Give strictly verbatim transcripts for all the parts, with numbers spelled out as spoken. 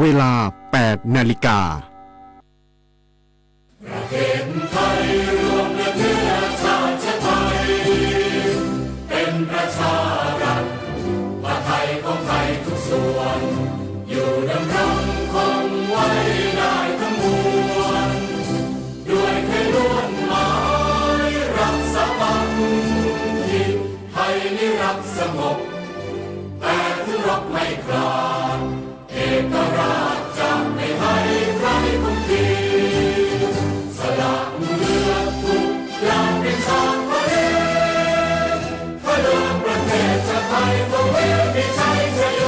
เวลา แปดนาฬิกา ประเทศไทยรวมและเพื่อชาติไทย เป็นประชารัฐ ผ้าไทยของไทยทุกส่วน อยู่ดำรงคงไว้ได้ทั้งมวล ด้วยไทยล้วนหมายรักสามัคคี ไทยนี้รักสงบ แต่ถึงรบไม่กล้า เอกราชจะไม่ให้ใครคุมขีด สละเลือดทุกอย่างเป็นชาติทะเล เพื่อเดินประเทศชาติไทย ทวีปมีชัยชโย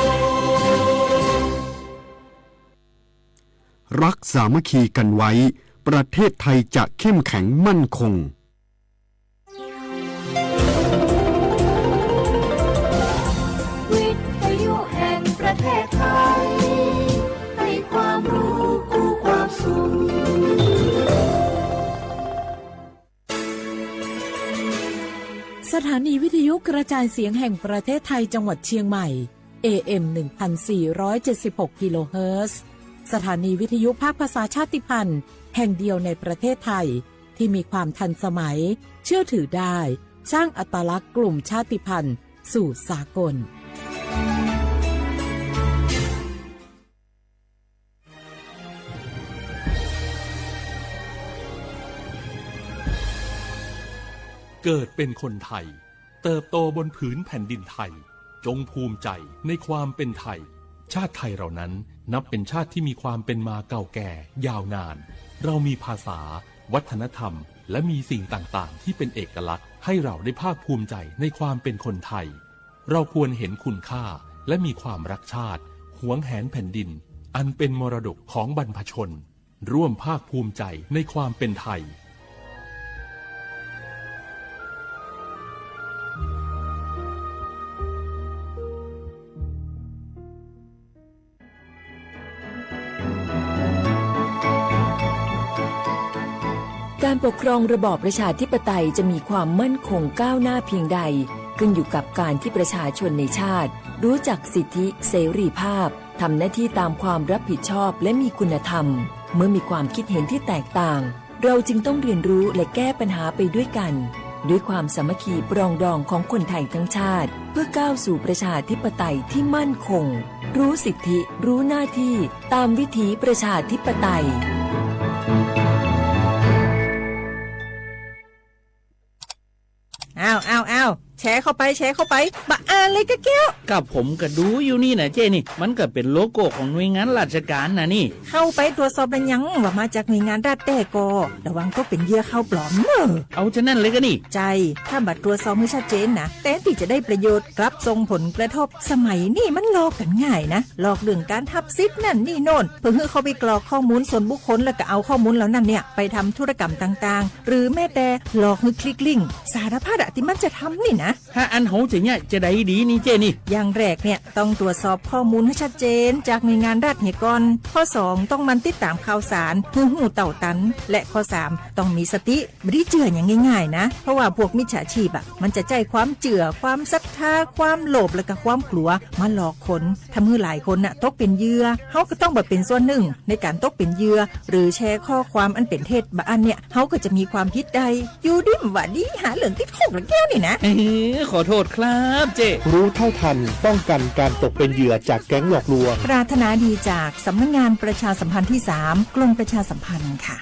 รักสามัคคีกันไว้ ประเทศไทยจะเข้มแข็งมั่นคง วิทยุแห่งประเทศไทย ให้ความรู้คู่ความสุข สถานีวิทยุกระจายเสียงแห่งประเทศไทยจังหวัดเชียงใหม่ เอเอ็ม หนึ่งพันสี่ร้อยเจ็ดสิบหก กิโลเฮิรตซ์ สถานีวิทยุภาคภาษาชาติพันธุ์แห่งเดียวในประเทศไทย ที่มีความทันสมัย เชื่อถือได้ สร้างอัตลักษณ์กลุ่มชาติพันธุ์สู่สากล เกิดเป็นคนไทย เติบโตบนผืนแผ่นดินไทย จงภูมิใจในความเป็นไทย ชาติไทยเรานั้นนับเป็นชาติที่มีความเป็นมาเก่าแก่ยาวนาน เรามีภาษา วัฒนธรรม และมีสิ่งต่างๆ ที่เป็นเอกลักษณ์ ให้เราได้ภาคภูมิใจในความเป็นคนไทย เราควรเห็นคุณค่า และมีความรักชาติ หวงแหนแผ่นดิน อันเป็นมรดกของบรรพชน ร่วมภาคภูมิใจในความเป็นไทย การปกครองระบอบประชาธิปไตยจะมีความมั่นคงก้าวหน้าเพียงใด ขึ้นอยู่กับการที่ประชาชนในชาติ รู้จักสิทธิเสรีภาพ ทำหน้าที่ตามความรับผิดชอบ และมีคุณธรรม เมื่อมีความคิดเห็นที่แตกต่าง เราจึงต้องเรียนรู้และแก้ปัญหาไปด้วยกัน ด้วยความสามัคคีปรองดองของคนไทยทั้งชาติ เพื่อก้าวสู่ประชาธิปไตยที่มั่นคง รู้สิทธิ รู้หน้าที่ ตามวิถีประชาธิปไตย อ้าว อ้าว อ้าว แชร์เข้าไป แชร์เข้าไป บะอ่านเลยกะแก้ว กับผมก็ดูอยู่นี่นะเจ้นี่ มันก็เป็นโลโก้ของหน่วยงานราชการนะนี่ เข้าไปตรวจสอบแล้วยัง ว่ามาจากหน่วยงานรัฐแต๊กอ ระวังตกเป็นเหยื่อข่าวปลอมเนอะ เอาจะนั่นเลยกะนี่ ใช่ ถ้าบ่ตรวจสอบให้ชัดเจนนะ แทนที่จะได้ประโยชน์ กลับส่งผลกระทบ สมัยนี้มันหลอกกันง่ายนะ หลอกเรื่องการทับสิทธิ์นั่นนี่โน่น เพื่อให้เข้าไปกรอกข้อมูลส่วนบุคคล แล้วก็เอาข้อมูลเหล่านั้นเนี่ย ไปทำธุรกรรมต่างๆ หรือแม้แต่หลอกให้คลิกลิงก์ สารพัดอะที่มันจะทำนี่นะ ถ้าอันโหจะเนี่ยจะได้ดีนี่เจ้นี่ อย่างแรกเนี่ย ต้องตรวจสอบข้อมูลให้ชัดเจนจากหน่วยงานรัฐเหียก่อน ข้อสอง ต้องหมั่นติดตามข่าวสาร ให้ฮู้เต้าตัน และข้อสาม ต้องมีสติ บ่ได้เจื่ออย่างง่ายๆนะ เพราะว่าพวกมิจฉาชีพอะ มันจะใช้ความเจื่อ ความศรัทธา ความโลภ และก็ความกลัว มาหลอกคน ทำให้หลายคนน่ะตกเป็นเหยื่อ เฮาก็ต้องบ่เป็นส่วนหนึ่งในการตกเป็นเหยื่อ หรือแชร์ข้อความอันเป็นเท็จบ่าอันเนี่ย เฮาก็จะมีความผิดได้ อยู่ดีบ่าดี หาเรื่องติดคุกแล้วแก้วนี่นะ เอ้ย ขอโทษครับเจ้ รู้เท่าทันป้องกันการตกเป็นเหยื่อจากแก๊งหลอกลวง ปรารถนาดีจากสำนักงานประชาสัมพันธ์ที่สาม กรมประชาสัมพันธ์ค่ะ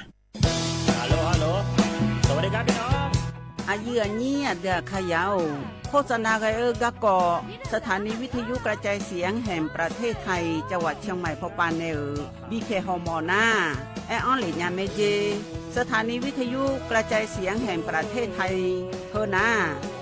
Aqyuif aqnyir aqdui aqkaqyaq-or, โฆษณา-ghae-eu garkawv สถานีวิทยุกระจายเสียงแห่งประเทศไทย จังหวัดเชียงใหม่ pawpav nae-euq bipyaeq hawmawf nar, aer-anr lef nya mae jer. สถานีวิทยุกระจายเสียงแห่งประเทศไทย heunar,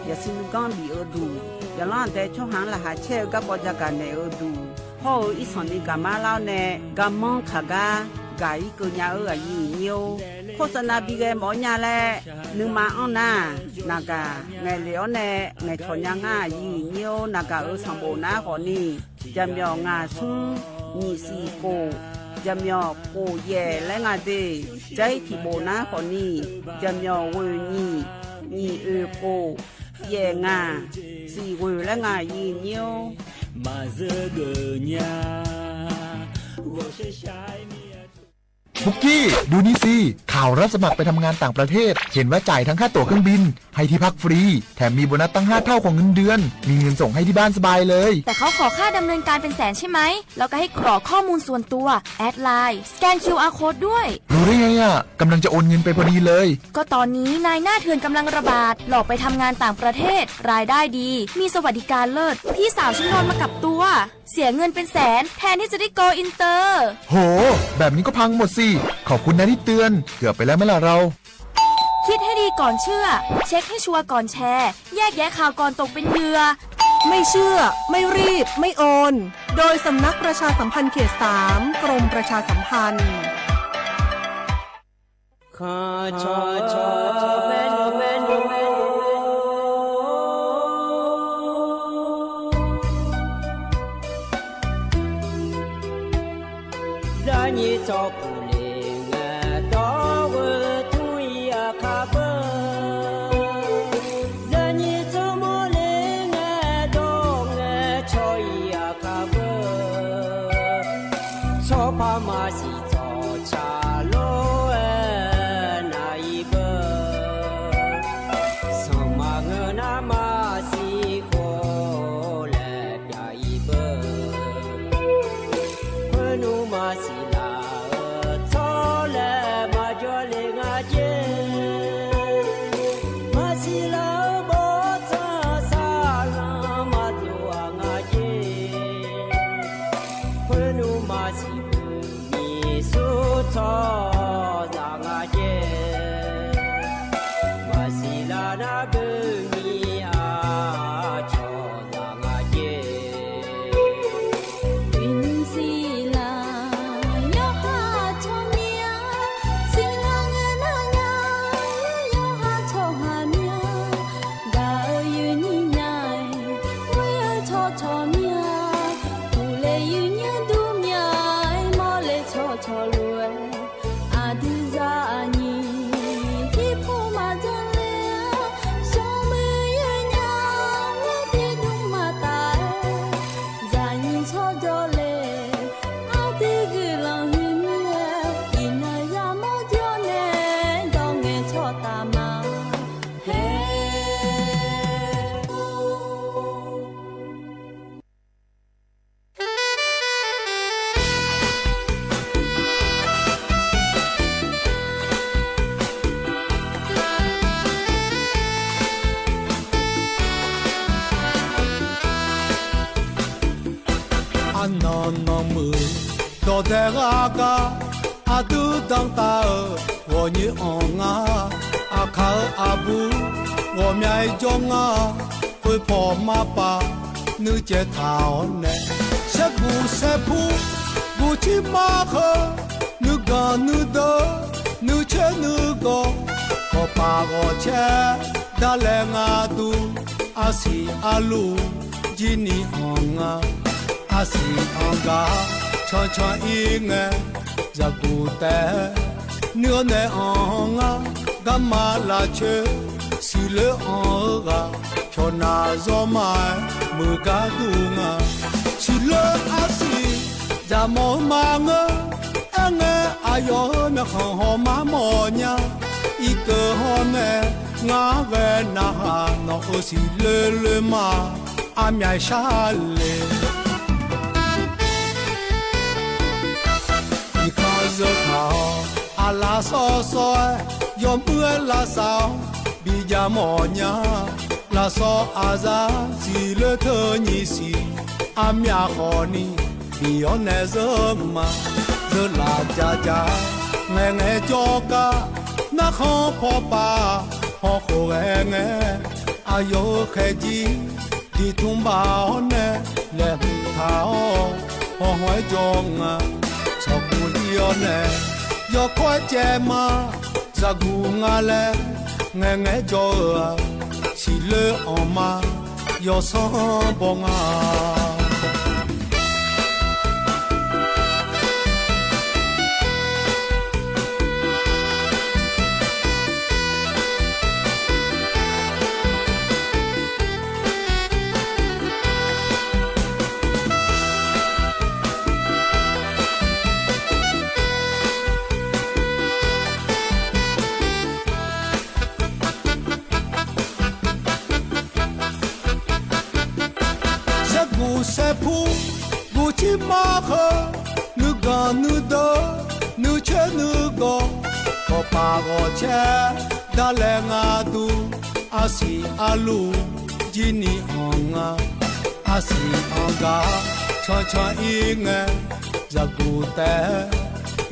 yaqsui nuiganr bif-eu duq, yaqlanr aqdae tsawrhaq-anr laqkhaq caer-eu garkawv jagaq naeq-eu duq, hawr-eu irsanq ni gaqmar lar-awr nae, garmanr kaq gar gaq-ir keuv nya-eu aqyuif aqnyir-or, โฆษณา bi ghae mawf-awr nya laer nuima anr nar, naqgaq ngaeqlef-awr nae ngaeqcawq nya ngar aqyuif aqnyir-or, naqgaq-euq sanqbof nar khawfni, jaqmyawf ngaq smr nyiq siq khof, jaqmyawf khof yaef laer nga de. Jair tiqbof nar khawfni, jaqmyawf ghoeq nyiq, nyiq oeq khof, yaef ngaq, siq ghoeq laer nga aqyuif aqnyir-or. Maqzeur geuf nya, ปุกกี้ ดูนี่สิ ข่าวรับสมัครไปทำงานต่างประเทศ เห็นว่าจ่ายทั้งค่าตั๋วเครื่องบิน ให้ที่พักฟรี แถมมีโบนัสตั้งห้าเท่าของเงินเดือน มีเงินส่งให้ที่บ้านสบายเลย แต่เขาขอค่าดำเนินการเป็นแสนใช่ไหม แล้วก็ให้กรอกข้อมูลส่วนตัว แอดไลน์ สแกน คิวอาร์ โค้ดด้วย รู้ได้ไงอะ กำลังจะโอนเงินไปพอดีเลย ก็ตอนนี้นายหน้าเถื่อนกำลังระบาด หลอกไปทำงานต่างประเทศ รายได้ดี มีสวัสดิการเลิศ พี่สาวฉันโดนมากับตัว เสียเงินเป็นแสน แทนที่จะได้ go inter โห แบบนี้ก็พังหมดสิ ขอบคุณนะที่เตือน เกือบไปแล้วไหมล่ะเรา คิดให้ดีก่อนเชื่อ เช็คให้ชัวร์ก่อนแชร์ แยกแยะข่าวก่อนตกเป็นเหยื่อ ไม่เชื่อ ไม่รีบ ไม่โอน โดยสำนักประชาสัมพันธ์เขตสาม กรมประชาสัมพันธ์ Zaqnyiq tsawrpuq le ngae dawr-eu tmr-ir aqkar beu. Zaqnyiq tsawrmawr le ngae dawr ngae cawr-ir aqkar beu. Tsawrpar maqsiq tsawrca lor-aer nav-ir beu. Sanqma ngeur nar maqsiq khof laer pyav-ir beu. Khoernmr maqsiq laf-eu tsawrlaer maqjawr le nga jer. Maqsiq laf-eu bawrtsanq saqlanq maqdov-aq nga jer. Khoernmr maqsiq beu nyiq sur tsawrhaqzaq nga jer. Maqsiq laf nar beu nyiq aqcawq zaq nga jer. Uiqnymr siqlar yawqha tsawrmyanr, siqlar ngae nar nya yawqha tsawrhaq myanr. Gaq-eu uiqnymr nya-aer, ghoer-eu tsawrcawq myanr, uqle uiqnymr dur myanr-aer, mawrle tsawrcawq lof-aer, aqdui zaqnyiq tiqpov maqdzanr ler-a, smrmuiq yawnya-aer tiqdmr maqtaf-aer, zaqnyiq tsawrjawr le, aqdui guiqlanq huiqmur-aer, iqnan yamawr jawr nae dawr ngae tsawrtaf ma. Her Arnan nanmuiq dawqdae ghar gar, aqdui danqtaf-euq ghawqnyoer anr nga. Aqkaq-eu aqbur ghawqmya-aer jawr nga. Khoerpaw marpav nuicaev taq-awr nae, saerguq saerpur guqcir mar heu, nuiganq nuideuq nuicaer nuigawq, ghawqpaf ghawqcaer darlae nga dur. Arsiq arluf jir ni anr nga. Arsiq anr gar cancan ir ngae, zaqguq taef nuir-awr nae anr nga. Garma lafcoer siqloer anr-eu ghaq, pyawqnav zawrma-aer muiq gar dur nga. Siqloer arsiq zaqmawf-eu ma ngeur. Aerngae aqyawf-euq myawqkhanq hawmar mawf nya. Irkeuv hawr nae ngar ghae narhaq, nawq-euq siqloer loer ma armyav shar le. Iqkanq zeu taq-awr aqlaf sawr sawr-aer, yawmuiq-aer lavsav-awr bijav mawf nya. Lafsawq aqzar siqloer teu nyiq siq, armyav khawf ni bif-awr nae zeur ma. Zeurlaf jav jav-aer ngaeqngae jawrgar, narkhan pawpav hawkhof ghae ngae, aqyawf-euq khaeqjir diqtmq baf-awr nae laeqhmq taq-awr, hawhawr-aer jawr nga. Tsawqkuv ir-awr nae yawkawr-aer caev ma. Zaqguq nga laer ngaeqngae jawr-eu-aq, siqloer anr ma yawsanr baw nga. Saerpur guvcir mar heu, nuiganq nuideuq, nuicoer nuigawq, kawqpaq ghawqcaer, darlae ngar dur, arsiq arluf, jirni anq nga, arsiq anq gaq, cancan ir ngae, zaqguq taef-aer,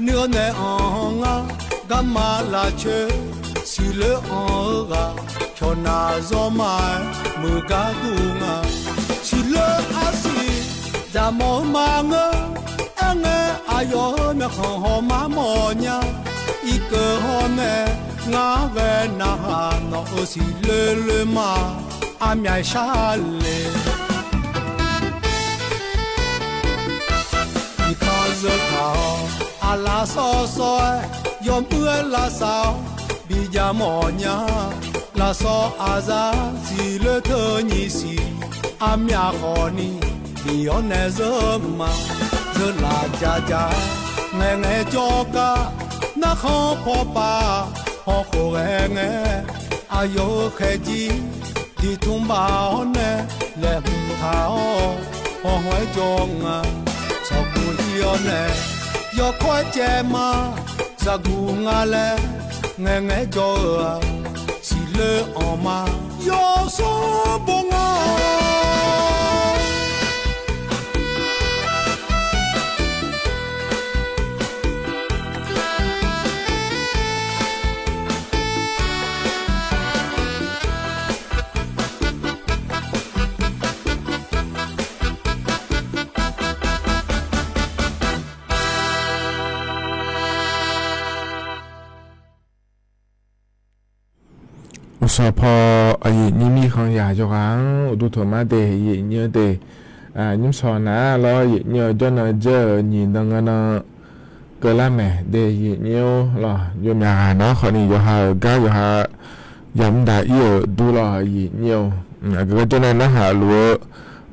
nuir-awr nae anq ngar, garma lavcoer, siqloer anq-eu ghaq, cawqnaq zawrma-aer, muiq gar dur nga. Siqloer arsiq, zaqmawf-eu ma ngeur, aerngae aqyawf-euq myawqkhanq hawmar mawf nya, irkeuv hawr nae, ngar ghae narhaq nawq-euq siqloer loer ma, armyav shar le. Iqkanq zeu taq-awr, aqlaf sawv sawv-aer, yawmuiq-aer lavsav-awr, bijav mawf nya. Lafsawv aqzar siqloer teu nyiq siq, armyav khawfni, biq-awr nae zeur ma. Zeurlaf jav jav-aer, ngaeq ngaeq jawr gar, narkhan pawpav, hawkhof ghae ngae, aqyawf-euq khaeqjir, diqtmq baf-awr nae, laeqhmq taq-awr, hawhmq-aer jawr nga. Tsawqkhof ir-awr nae, yawkawr-aer caev ma, zaqguq nga laer, ngaeq ngaeq-aer jawr-eu-aq, siqloer anq ma, yawsanr bo nga. Uqsaq paw, aqyuif nyir mirkhanq yaq yawqghaq-anr uqduq tanqma de, aqyuif nyir-eu de, nymr sawq nar lawr, aqyuif nyir-eu jawrnan dzeur-euq nyiq nan nga nan keuvlar maeq de, aqyuif nyir-or lawq. Yawmyaq ghaq nar khawfni yawqha-euq gar yawqha yamr dav ir-euq dur lawq, aqyuif nyir-or. Aqgeu gar jawr nae narhaq luf-eu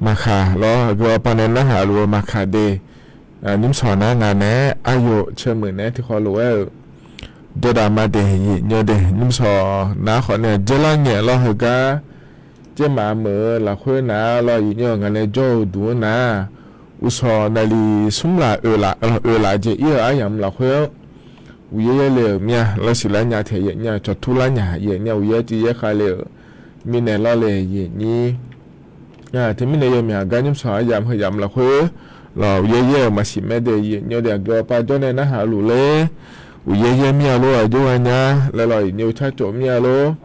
maqkaq lawr, aqgeu gar pav nae narhaq luf-eu maqkaq de. Nymr sawq nar ngaq naeq-aer aqyawf caermeuq naeq-aer tiqkhawv lof-aer-euq jawrdav ma de, aqyuif nyir-or de. Nymr sawq nar khawfni-aq dzeurlar ngaeq lawr, heugar dzaermaf meuq-eu lafkhoer nar lawr, aqyuif nyir-or, ngaq nae jawr-eu duq-anr nar, uqsawq naqliq smr laf oeq laf, oeq laf jeq ir-eu aryamq lafkhoer-anr uqyaer yaer le-euq mir-a. Lawr siqlar nya taeq, aqyuif nyir-aq, cawqtur lar nya, aqyuif nyir-aq, uqyaer tiq yaer khav le-euq mirnae lawr le, aqyuif nyir. Teumirnae yawmyaq gar nymr sawq aryamq heu yamq lafkhoer lawq, uqyaer yaer-euq maqsiq mae de, aqyuif nyir-or de. Aqgeu pav jawr nae narhaq luf ler, uqyaer yaer mir-a lor, aqjox gha nya laer lawq, aqyuif nyir-or, car cof mir-a lor.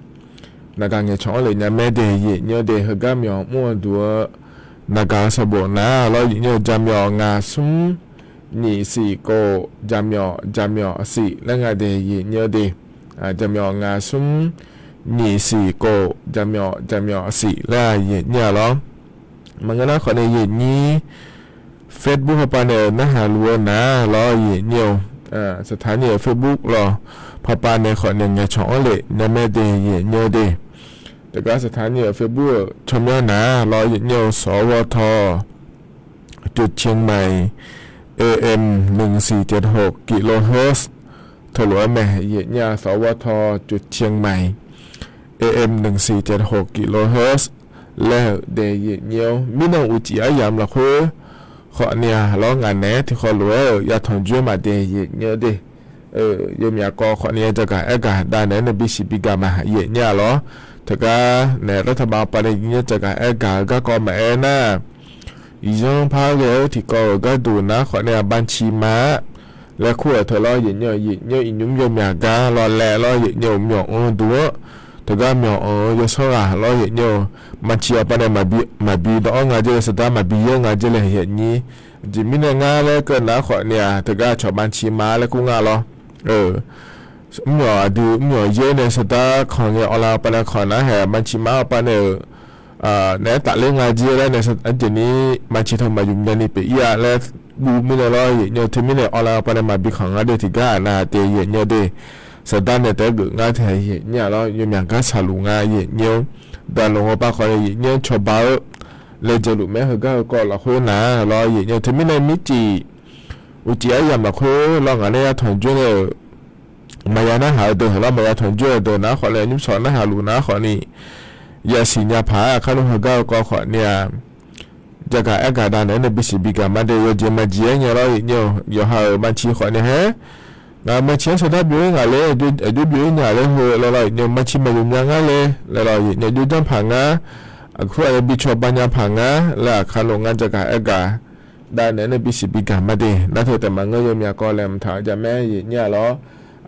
Naqgaq ngaeqcawq-anr lef nya mae de, aqyuif nyir-or de. Heugar myawq mr-eu duq-eu naqgaq-eu sanqbof nar lawr, aqyuif nyir-or, jaqmyawf ngaq smr nyiq siq kof jaqmyawf jaqmyawf siq laer nga de, aqyuif nyir-or de. Jaqmyawf ngaq smr nyiq siq kof jaqmyawf jaqmyawf siq laer aqyuif nyir-a lawr. Maqngeur nar khawfni aqyuif nyir Facebook pawpav nae-euq narhaq luf-eu nar lawr, aqyuif nyir-or, saqtaq nyir-euq Facebook lawq, pawpav nae khawfni ngaeqcawq-anr lef nya mae de, aqyuif nyir-or de. Teugar saqtaq nyir-euq Facebook-euq tsawrmyanr nar lawr, aqyuif nyir-or, sawq-awr ghaw tawq จุดเชียงใหม่ A M หนึ่งสี่เจ็ดหก กิโลเฮิรตซ์ teulof-aer mae, aqyuif nyir-a, sawq-awr ghaw tawq จุดเชียงใหม่ A M หนึ่งสี่เจ็ดหก กิโลเฮิรตซ์ laer-euq de, aqyuif nyir-or. Mirnan uqcif aryamq lafkhoer khawfni-aq lawr, ngaq naeq-aer tiqkhawv lof-aer-euq yatanq joer maq de, aqyuif nyir-or de. Yawmyaq kawv khawfni-aq jagaq aer gaq dav naeq-aer nae bisiq bigaq ma, aqyuif nyir-a lawr. Teugar naeq-aer taqbaq pav nae aqyuif nyir-or, jagaq aer gaq-eu garkawv maqaer nar, iqzanr par ghae-eu tiqkawv-euq gharduq nar khawfni-aq, บัญชีม้า laer kur-euq teu lawr, aqyuif nyir-or, aqyuif nyir-or, iqnymr yawmyaq gar lawr laer lawr, aqyuif nyir-or, myawq anr-eu duq-anr teugar myawq anr-eu yawsanr ghaq lawr, aqyuif nyir-or, บัญชี awq pav nae maqbi dawv-anr nga jer laer, saqdar maqbi yaer nga jer laer, aqyuif nyir. Aqjeq mirnae ngar laer keuv nar khawfni-aq, teugar cawq บัญชีม้า laer kur nga lawr. Mr myawq aqdui mr myawq yaer nae saqdar kanq ngae, awqlanq awq pav nae kanq nar haeq, บัญชีม้า awq pav nae-euq naeq-aer tafler nga jer laer nae, aqjeq ni บัญชี teu maqyuf nya ni pyeuf ir-a laer guv mirnae lawr, aqyuif nyir-or. Teumirnae awqlanq awq pav nae maqbi kanq nga de, tiqgar aqnav de, aqyuif nyir-or de. Saqdar nae taef-aer geuf ngar tae, aqyuif nyir-a lawr, yawmyaq gar saqluf nga, aqyuif nyir-or. Daqlmq awq pav khawfni aqyuif nyir-or, cawba-eu laejae luf mae, heugar-eu kawv lafkhoer nar lawr, aqyuif nyir-or. Teumirnae mircif uqcif aryamq lafkhoer lawr, ngaq nae yatanq joer nae-euq maqya narhaq-eu deuq lawr, maqya tanq joer-eu deuq nar khawfni, nymr sawq narhaq luf nar khawfni, yasiq nya paq-aer aqkar nmr heugar-eu kawv khawfni-aq, jagaq aergaq davnaeq-aer nae bisiq bigaq ma de. Yawjeq maqjeq-aer nya lawr, iqnyir-or, yawqha-euq maci khawfni haer, ngaq-euq maci-anr sawrdar byov-ir ngaq ler, aqjox byov-ir nya laer heu laer lawr, iqnyir-or, maci maqyuf nya ngar le laer lawr, iqnyir-or, aqjox janr paq ngar, aqkur aqya bi cawba nya paq ngar laer, aqkar luf ngar jagaq aergaq davnaeq-aer nae bisiq bigaq ma de. Nar teu taef maqngeur, yawmyaq kawv laeqhmq taq-eu jamaer, iqnyir-aq lawr,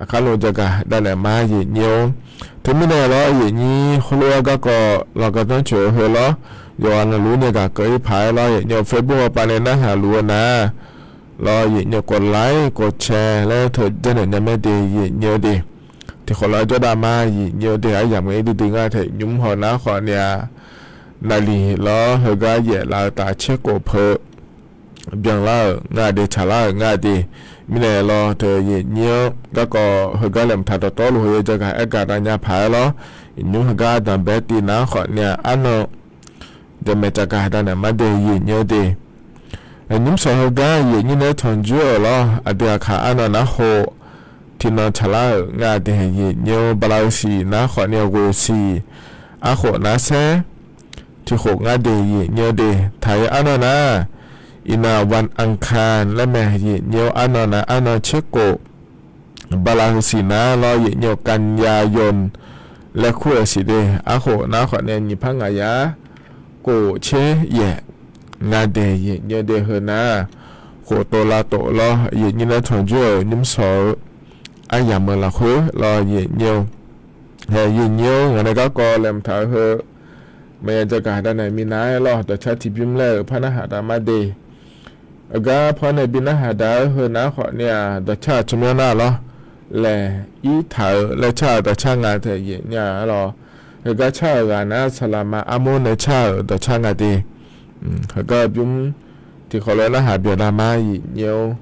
aqkar luf jagaq davnaeq ma, iqnyir-or. Teumirnae lawr, iqnyir heulof-aer garkawv lawq gardanr coeq-eu heu lawr, yawqghaq navluf nae gaq keuv-ir paq-aer lawr, iqnyir-or, Facebook hawpav nae narhaq luf-eu nar lawr, iqnyir-or, กดไลค์ กดแชร์ laer teu janrnaeq nya mae de, iqnyir-eu de. Tiqkhawf lof-aer jawrdav ma, iqnyir-eu de. Aryamq-ir duidui ngar taef nymr haw nar khawfni-aq, naqliq lawr heugar yaef laf-eu taf tserkhof peu byanlar-euq nga de, tsaqlar-euq nga de. Mirnae lawr teu iqnyir-anr garkawv heugar laeqhmq taq dawqtawvluf heu-aer jagaq aergaq davnya paq-aer lawr, iqnymr heugar danqbae tiv nar khawfni-aq, arnan jamaeq jagaq davnaeq ma de, iqnyir-eu de. Nymr sawq heugar iqnyir nae tanqjur-euq lawr, aqdui aqkaq arnan narhaq tiqnan tsaqlar-euq nga de, iqnyir-or, bala-eu siq nar khawfni-aq, ghoeq siq arkhof nar saer tiqkhof nga de, iqnyir-eu de. Taq-ir arnan nar, iqnan วันอังคาร laer mae, iqnyir-or, arnan nar arnan tserkhof, bala-eu siq nar lawr, iqnyir-or, กันยายน laer kur-euq siq de. Arkhof nar khawfni-aq, nyiq par ngaq yar khof tser yaef nga de, iqnyir-eu de. Heu nar khof tov lav tov lawr, iqnyir nae tanqjur-euq nymr sawq-eu aryamq-eu lafkhoer lawr, iqnyir-or, iqnyir-or, ngaq nae garkawv laeqhmq taq-eu heu maqya jagaq davnaeq minav-aer lawr, dawqcar tiqbymr laer-euq par narhaq dav ma de. Heugar par nae bi narhaq dav-eu heu nar khawfni-aq, dawqcar-aq tsawrmyanr nar lawr, laeq-ir taq-euq laer car-euq dawqcar nga taef iqnyir-aq lawr. Heugar car-euq ghaq nar saqlaqma armur nae car-euq dawqcar nga de. Heugar bymr tiqkhawf lof-aer narhaq byaqdav ma, iqnyir-or.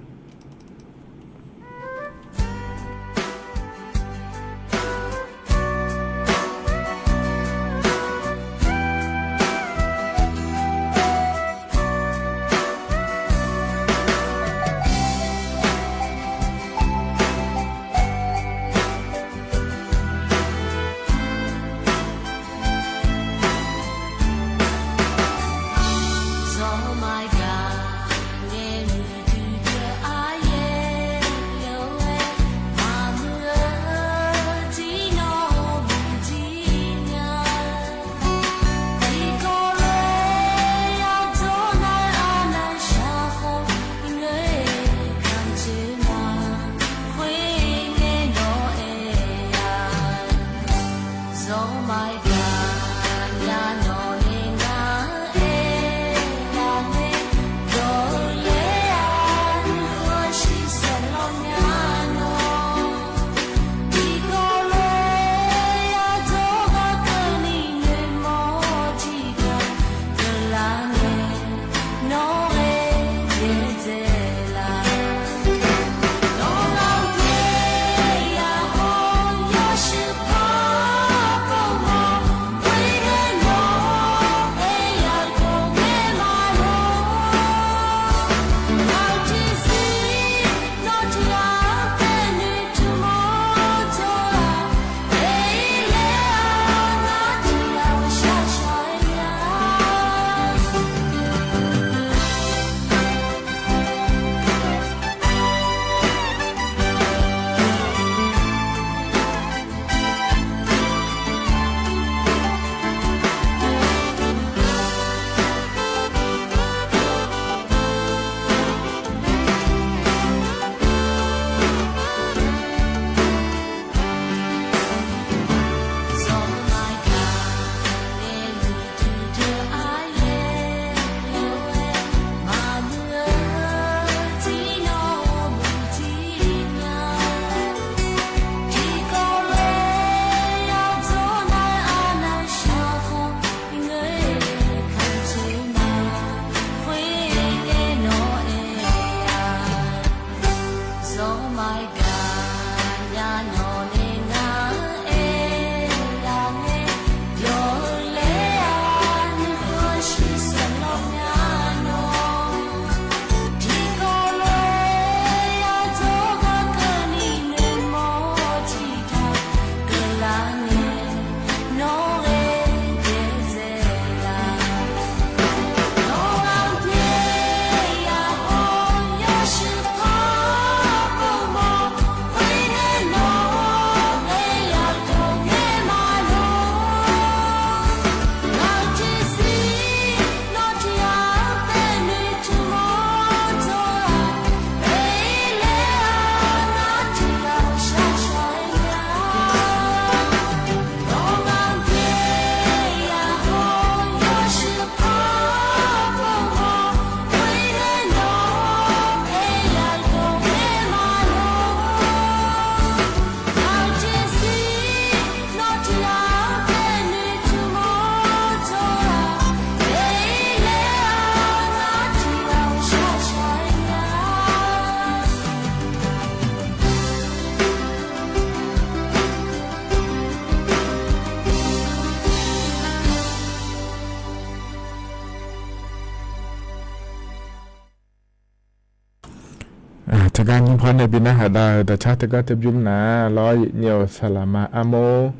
Teugar nyir par nae bi narhaq dav-eu dawqcar teugar teu bymr nar lawr, yaeqnyir-eu saqlaqma armor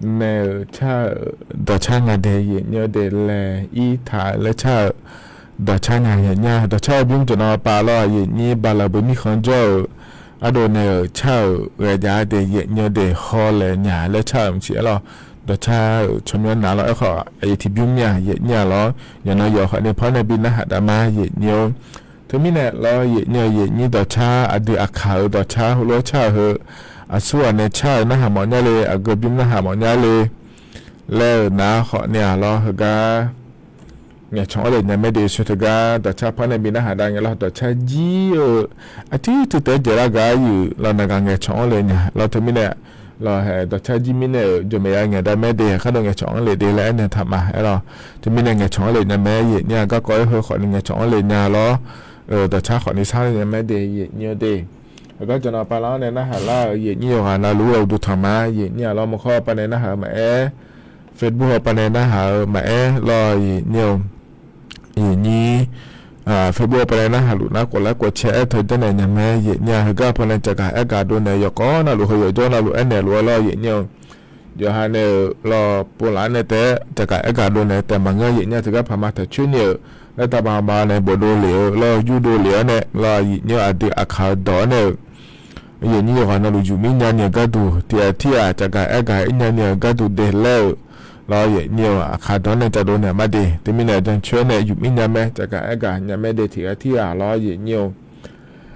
nae-euq car-euq dawqcar nga de, yaeqnyir-eu de laeq ir taq-eu laer car-euq dawqcar nya yaeqnyir-a. Dawqcar-eu bymr deuq nan pav lawr, yaeqnyir bala beu mirkhanq jawr-euq ardov nae-euq car-euq ghae jav-a de, yaeqnyir-eu de haw laeq nya laer car-euq maqsiq aer lawr. Dawqcar-euq tsawrmyanr nar lawr, aerkhawf aqyuif tiqbymr mir-a yaeqnyir-a lawr, yawqnan yawqha ni par nae bi narhaq dav ma yaeqnyir-or. Teumirnae lawr, yaeqnyir-eu yaeqnyir dawqcar aqdui aqkaq-euq dawqcar heulof-aer car-euq heu, aqsurghaq nae car-euq narhaq mawfnya le, aqgeu bymr narhaq mawfnya le laer-euq nar khawf ni-aq lawr, heugar ngaeqcawq-anr le nya mae de. Sher teugar dawqcar par nae bi narhaq dav ngae lawr, dawqcar jir-eu aqtuir tuir taef-aer dzaeqlar gaq yuif lawr, naq gaq ngaeqcawq-anr le nya lawr. Teumirnae lawr, haeq dawqcar jir mirnae-euq jawqmaeq ya ngaeq dav mae de, khar dov ngaeqcawq-anr le de laer aernaeq taq ma aer lawr. Teumirnae ngaeqcawq-anr le nya mae yaeqnyir-a, garkawv aer heu khawf ni ngaeqcawq-anr le nya lawr. Dawqcar khawf ni sar le nya mae de yaeqnyir-eu de. Heugar jawqnan pav lar-anr nae narhaq lar-euq yaeqnyir yawqghaq navluf-eu uqduq tanq ma yaeqnyir-a lawr, maqkhawr pav nae narhaq-eu maqaer, Facebook-eu pav nae narhaq-eu maqaer lawr, yaeqnyir-eu yaeqnyir Facebook-eu pav nae narhaq luf nar, khawf lar khawf cae aer teu janrnaeq nya mae yaeqnyir-a. Heugar pav nae jaqgaq aer gaq dov naeq-eu yawqkawv navluf heu yawqjawr navluf aernaeq luf-eu lawr yaeqnyir-eu. Yawqha nae-euq lawr povlaf-anr nae taef-aer jaqgaq aer gaq dov naeq-eu taef maqngeur yaeqnyir-a. Teugar paq ma taq coer ni-euq laer taqbaq baq nae bofdov lef-eu lawr, yurdov lef-awr nae lawr, yaeqnyir-eu aqdui aqkaq-eu dawq-anr nae-euq yaeqnyir yawqghaq navluf yufmir nya ni-euq gharduq tiq ghaq tir ghaq jaqgaq aer gaq ir nya ni-euq gharduq de laer-euq lawr, yaeqnyir-eu aqkaq dawq-anr nae cavdov naeq ma de. Teumirnae jancoer nae yufmir nya mae, jaqgaq aer gaq nya mae de tiq ghaq tir ghaq lawr yaeqnyir-eu.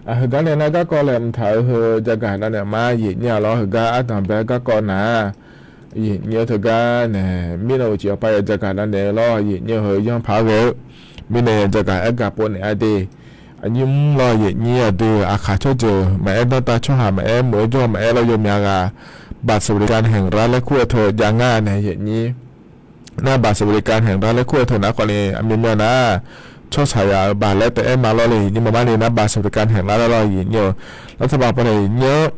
Aq, heugar nae nar garkawv laeqhmq taq-euq heu jaqgaq nav naeq ma yaeqnyir-a lawr, heugar ardanq bae-aer garkawv nar-aq, yaeqnyir-eu teugar nae mirnan uqcif yawqpav ya jaqgaq nav naeq-eu lawr, yaeqnyir-eu heu yanr paq-aer ghae-eu mirnae ya jaqgaq aer gaq pov naeq-a de. Aqnymr lawr, yaeqnyir aqdui aqkaq tsawrjeuq maqaer, danrtav tsawrhaq maqaer, meuq-eu jawr maqaer lawr, yawmyaq ghaq บัตรสวัสดิการแห่งรัฐ laer kur-eu teu jav ngar nae yaeqnyir nar, บัตรสวัสดิการแห่งรัฐ laer kur-eu teu nar khawf ni aqmyanmyan nar, tsawrshaq yaf-euq บัตร laer taef-aer ma lawr le yaeqnyir, maqmar ni nar บัตรสวัสดิการแห่งรัฐ laer lawr yaeqnyir-eu. Lar taqbaq pav nae yaeqnyir-anr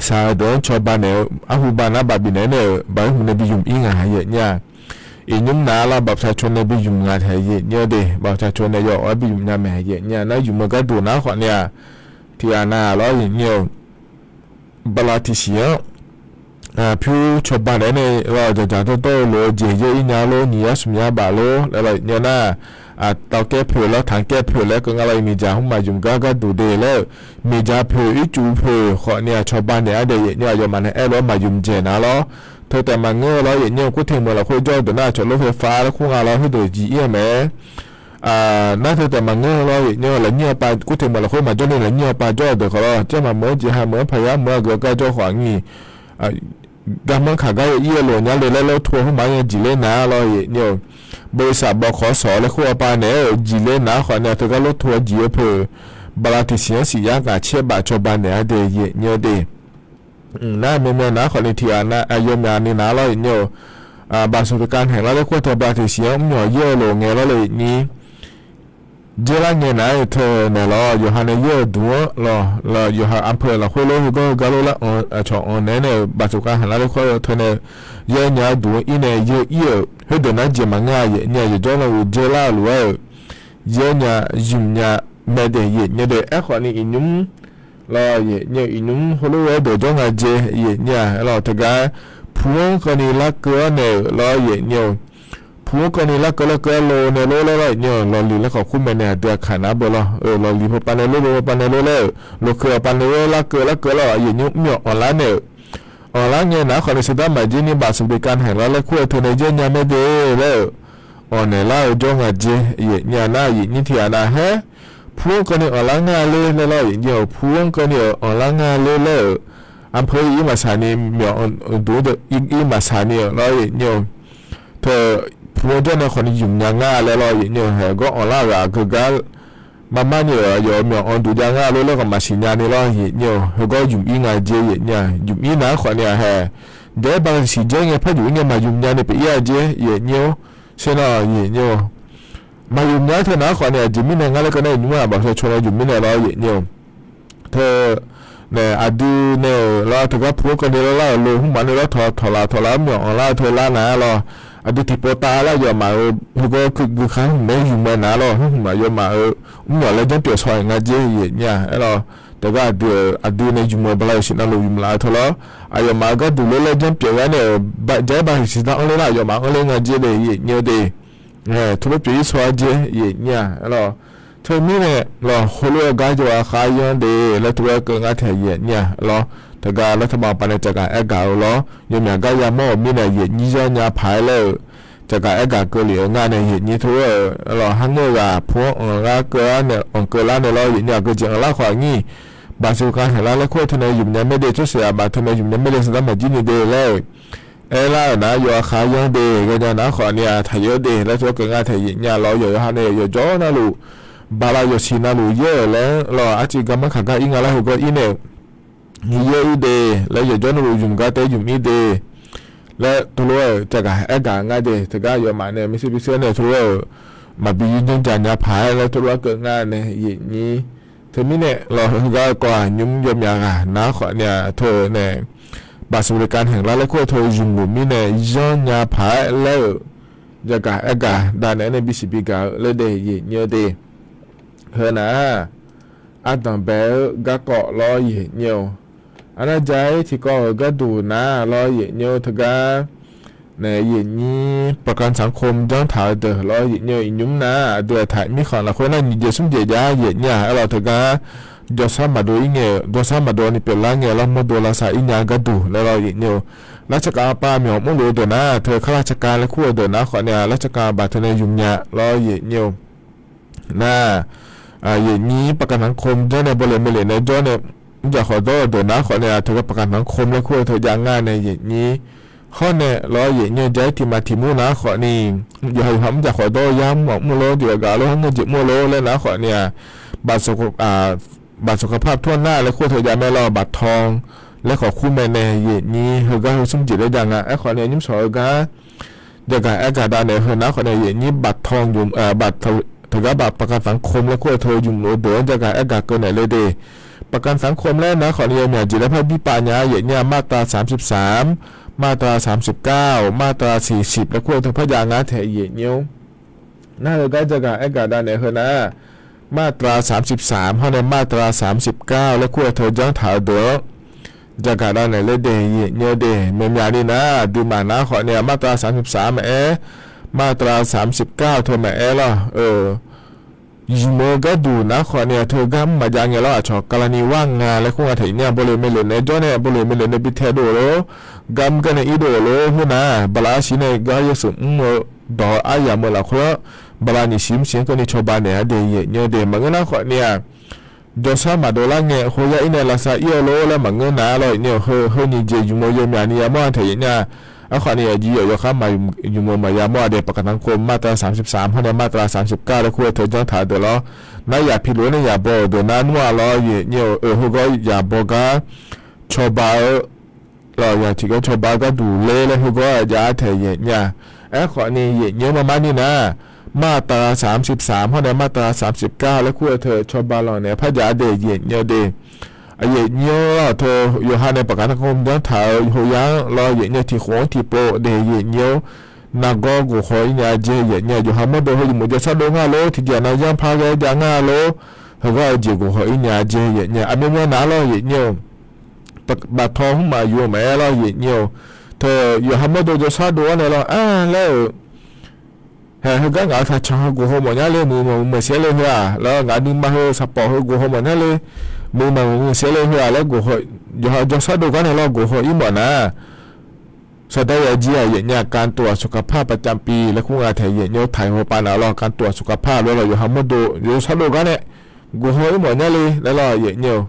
shaq-eu deuq-anr cawba naeq-eu arhu ba nar baf bifnaeq-aer nae-euq baf-aer hmq nae bi ymq ir ngaq yaeqnyir-a. Iqnymr nar lawr, บัตรประชาชน nae bi ymq ngaq taeq yaeqnyir-eu de, บัตรประชาชน nae yawf-awr bi ymq nya mae yaeqnyir-a. Nar ymq-eu gharduq nar khawf ni-aq, tiq ghaq nav lawr yaeqnyir-eu, bala tiqsiq-anr pyur cawba naeq-aer nae lawr, dzaqdzaq dawrdawr-eu lof-eu jeq yaer ir nya lor, nyiq yar smq yar baf lor laer lawr yaeqnyir nar, aqtawv kaer poeq lawr, tanq kaer poeq laer keuv nga lawr, miqdzaq hmq maqymq gar gharduq de laer-euq, miqdzaq poeq ircuf poeq khawf ni-aq cawba naeq-a de yaeqnyir, aqyawfmaf nae aer lof-aer maqymq dzaeq nar lawr. Teu taef maqngeur-eu lawr yaeqnyir, kurteq meuq lafkhoer jawr-eu deuq nar, aqcawq lof faefa laer kur nga lawr, khoerdeuq jiq ir-eu mae. Nar teu taef maqngeur-eu lawr yaeqnyir, lafnyir-eu pav kurteq meuq lafkhoer maqjawr ni, lafnyir-eu pav jawr-eu deuq khawf lawr, jarmaf meuq-anr jeqha meuq-anr paqyar meuq-anr aqgeu gar jawr khawf-aq nyiq, garmanr kaq gar ya ir-eu lof nya le laer lawr, tur-awr hmq maqya jiqler nar lawr yaeqnyir-eu. Bawq-iq saq bawq khawf sawq laer kur-eu pav naeq-aer-euq jiqler nar khawf ni-aq, teugar lof tur-awr jiq-eu poeq, bala tiqsiq-anr siq yar ngaq caer baf cawba naeq-a de yaeqnyir-eu de. Nar myav myav nar khawf ni tiq ghaq nav, aqyawfmaf ni nar lawr yaeqnyir-eu. บัตรสวัสดิการแห่งรัฐ laer kur-eu teu bala tiqsiq-anr mrmyawq yaer-eu lof ngae lawr le yaeqnyir. Dzaerlar ngae nar-aer teu naeq lawr, yawqha nae yaer-eu duq-anr lawr, yawqha อำเภอ lafkhoer lof heugar heugar lof lar-anr aqcawq-anr naeq-aer nae-euq บัตรสวัสดิการแห่งรัฐ laer kur-eu teu nae yaer nya-eu duq-anr ir nae yaer ir-euq, khoerdeuq nar jeq maqngeur-a yaeqnyir, yawqjawr navluf dzaerlar-eu lof-aer-euq yaer nya, ymq nya mae de yaeqnyir de. Aerkhawf ni iqnymr lawr yaeqnyir, iqnymr heulof-aer deuq jawr nga jeq yaeqnyir-a lawr, teugar pu-anr keuvni larkeuv-awr naeq-euq lawr yaeqnyir-eu. Pu-anr keuvni larkeuv larkeuv-aer lo nae lof laer lawr yaeqnyir-eu, lawqliq laer khawf kur mae nae aqdui aqkaq nar beu lawr-eu, lawqliq peupav nae lof, lof peupav nae lof laer-euq, loqkeuv-awq pav nae lof larkeuv larkeuv lawr yaeqnyir mrmyawq anqlar naeq-euq. Anqlar ngae nar khawf ni saqdar maqjir ni บัตรสวัสดิการแห่งรัฐ laer kur-eu teu nae yaer nya mae de laer-euq, anqnaeq lar-eu jawr nga jeq yaeqnyir-a nar, yaeqnyir tiq ghaq nav haer, pu-anr keuvni anqlar nga ler laer lawr yaeqnyir-eu, pu-anr keuvni-euq anqlar nga ler laer-euq, อำเภอ ir maqsaq ni, myawq anq duq-anr ir maqsaq ni-euq lawr yaeqnyir-eu. Teu pu-anr jawr nae khawf ni ymq nya nga laer lawr yaeqnyir-eu, haeq gawr anqlar-eu ghaq geugar maqmar ni-euq, aqyawf-euq myawq anq duq jav nga lof laer khawf maqsiq nya ni lawr yaeqnyir-eu, heugawr ymq ir nga jeq yaeqnyir-a. Ymq ir nar khawf ni-aq haeq, daef-aer bala tiqsiq dzaer ngae par ymq ir ngae maqymq nya ni pyeuf ir-a jeq yaeqnyir-or. Sher nar yaeqnyir-eu, maqymq nya-aer teu nar khawf ni aqjeq mirnae ngar laer keuv nar, iqnymr-aq บัตรประชาชน nae ymq mirnae lawr yaeqnyir-eu. Teu nae aqdui nae-euq lawr, teugar pu-anr keuvni lar lar-euq lo hmq maqnoeq lawr, tawq tawqlaf tawqlaf-anr myawq anqlar-eu teu lar nar-a lawr, aqdui tiqpov tav lar aqyawfmaf-euq heugar keuv gui khar hmq-aer yumq-aer nar lawr, hmq aqyawfmaf-euq mrnyawq laer janrpyeuf shaw-aer nga jer yaef nyir-a. Aerlawr, teugar aqdui-euq aqdui nae yumq-eu bala yawqsiq navluf yumq laf-eu teu lawr, aqyawfmaf-euq gharduq lor laer janrpyeuf gar nae-euq jaer ba heqsiq dar anr ler nar aqyawfmaf anr ler nga jer le yaef nyir-eu de. Teulof pyeuf-ir shaw-ar jer yaef nyir-a. Aerlawr, teumirnae lawq, heulof-aer gar jawr-a khav yanr de laer teulof-aer keuv ngar taeq yaef nyir-a. Aerlawr, teugar laer taqbav paq nae caqgaq aergaq-eu lawr, yawmyaq gar yamawr-euq mirnae yaef nyir zanr nya paq-aer laer-euq caqgaq aergaq keuvlef-eu ngar nae yaef nyir teu-eu lawq, harngeur-eu ghaq pu-anr anq gar keuv-ar nae anq keuvlar nae lawr yaef nyir-a. Keujeq anqlar khawf nyir, baqsaq kan haeqlar laer kur-eu teu nae yumq nya maer de, tsawrsiq aqbaf teu nae yumq nya maer de, saqdar maqjir ni de laer-euq aerlar-euq nar yawf-a khav yanr de, ghaenya nar khawf ni-a taqyawf de laer teulof-aer keuv ngar taeq yaef nyir-a. Lawr, yawqha nae yawqjawr navluf bala yawqsiq navluf yaer-euq laer-anr lawq, arciv garmanr kaq gar ir nga laer heugar ir nae-euq yaer ir de laer, yawqjawr navluf yumq gar taef yumq ir de laer teulof-aer-euq caqgaq aergaq ngar de. Teugar aqyawfmaf nae maershuir birshuir nae teulof-aer-euq maqbi yir janrjaq nya paq-aer laer teulof-aer keuv ngar nae yaef nyir. Teumirnae lawq, heugar kawv-aq nymr yawmyaq ghaq nar khawf ni-a teu nae baqsaq kan haeqlar laer kur-eu teu yumq luf mirnae zanr nya paq-aer laer-euq caqgaq aergaq dav naeq-aer nae bisiq bigaq-eu laer de yaef nyir-eu de. Heu nar-aq, ardanq bae-eu garkawv lawr yaef nyir-eu. Arnar ja-ir tiqkawv-euq gharduq nar lawr yaef nyir-eu teugar nae yaef nyir ประกันสังคม janr taq-eu deuq lawr yaef nyir-eu. Iqnymr nar aqdui aqtaq mirkhanq lafkhoer nar nyiq jeq smr jeq jav yaef nyir-a. Aerlawq teugar jawrsar maqdov-ir ngae-euq, jawrsar maqdov ni pyeuflar ngae lawr mawrdo lavsav ir nya-eu gharduq laer lawr yaef nyir-eu. Lar tsakkav pav myawq mrluf-eu deuq nar teu kar lar tsakkav laer kur-eu deuq nar khawf ni-a lar tsakkav baq teu nae yumq nya lawr yaef nyir-eu. Nar, yaef nyir ประกันสังคม janr nae bawle meuleq nae jawr nae mrjaq khawf dawr-eu deuq nar khawf ni-a teugar ประกันสังคม laer kur-eu teu jav ngar nae yaef nyir. Hawr nae lawr yaef nyir-eu ja-ir tiqmaq tiqmur nar khawf ni, yawqha yawqha mrjaq khawf dawr-eu yar mr mawf mr lor, jeq gaq lor, harngeur jeq mr-eu lor laer nar khawf ni-a, baqsaq kaqpar tawr nar laer kur-eu teu jav mae lawr, baqtaw laer khawf kur mae nae yaef nyir heugar heu smr jeq laer jav nga. Aerkhawf ni nymr shawq-eu gar jaqgaq aergaq dav naeq heu nar khawf ni yaef nyir baqtaw, teugar baq ประกันสังคม laer kur-eu teu yumq luf-eu deuq-anr jaqgaq aergaq keuv naeq le de. ประกันสังคม laer nar khawf ni yawmyaq jeq laer par bir pav nya yaef nyir-a, มาตราสามสิบสาม, มาตราสามสิบเก้า, มาตราสี่สิบ laer kur-eu teu par jav ngar taeq yaef nyir-or. Nar heugar jaqgaq aergaq dav naeq heu nar มาตราสามสิบสาม hawr nae มาตราสามสิบเก้า laer kur-eu teu janr taq-eu deuq-anr jaqgaq dav naeq le de yaef nyir-eu de. Myav myav ni nar aqduimaf nar khawf ni-a มาตราสามสิบสาม maqaer, มาตราสามสิบเก้า teu maqaer lawr-eu yumq-eu gharduq nar khawf ni-a teu gar mr maqjav ngae lawr, aqcawq กรณีว่างงาน laer kur nga taeq yaef nyir-a, bawle meuleq nae jawr nae bawle meuleq nae bi tae dov-eu lor, gar mr gar nae ir dov-eu lor, khoer nar bala arsiq nae gar yawshuif mr-eu dawq-eu aryamq-eu lafkhoer-anr bala nyiq siq mr siq-anr keuvni cawba naeq-a de yaef nyir-eu de. Maqngeur nar khawf ni-a jawrsar maqdov lar ngae khoer yar ir nae lavsav ir-eu lor laer maqngeur nar lawr yaef nyir-eu. Heu heu nyiq jeq yumq-eu yawmyaq ni yamawr-a taeq yaef nyir-a. Aerkhawf ni aqjeq yawf yawkhav maqyumq maqya mawr-a de. ประกันสังคม มาตราสามสิบสาม hawr nae มาตราสามสิบเก้า laer kur-eu teu janr taq-eu deuq lawr. Nar yaq pi lof-aer nae yaq baw-euq deuq nar nmr-a lawr yaef nyir-eu. Heu gawr yaq baw gar cawba-eu lawq, yaq tiqgar cawba-eu gharduq ler laer heu gawr-a jav-a taeq yaef nyir-a. Aerkhawf ni yaef nyir-eu marmar ni nar, มาตราสามสิบสาม hawr nae มาตราสามสิบเก้า laer kur-eu teu cawba lanq naeq par jav-a de yaef nyir-eu de. Aqyaef nyir-awr lawr teu yawqha nae ประกันสังคม janr taq-eu hoyar-anr lawr yaef nyir-eu tiq khof-anr tiqpov de yaef nyir-awr. Nargawr gof haw ir nya jer yaef nyir-a. Yawqha mawrdo heu yawmuiq jawrsar dov ngar lor, tiqjeq nav yanr par ghae jav ngar lor, heugar-eu jeq gof haw ir nya jer yaef nyir-a. Aqmyan myan nav lawr yaef nyir-eu. Baqtaw hmq maqyuf-eu maqaer lawr yaef nyir-eu. Teu yawqha mawrdo jawrsar dov-awr nae lawr ar laer-euq Hae, heugar ngaq-euq taqcan heu gof haw mawf nyar le, muiq maqmuiq maqsiq-aer le heu-aq laer, ngaq nuima heu saqpawf heu gof haw mawf nyar le, muiq maqmuiq maqsiq-aer le heu-aq laer, yawqha jawrsar dov gar nae lawr gof haw ir mawf nar, saqdar yajir-aq yaef nyir-a, การตรวจสุขภาพประจำปี laer kur nga taeq yaef nyir-awr taq haw pav nav lawr, การตรวจสุขภาพ laer lawr yawqha mawrdo jawrsar dov gar nae gof haw ir mawf nyar le laer lawr yaef nyir-eu.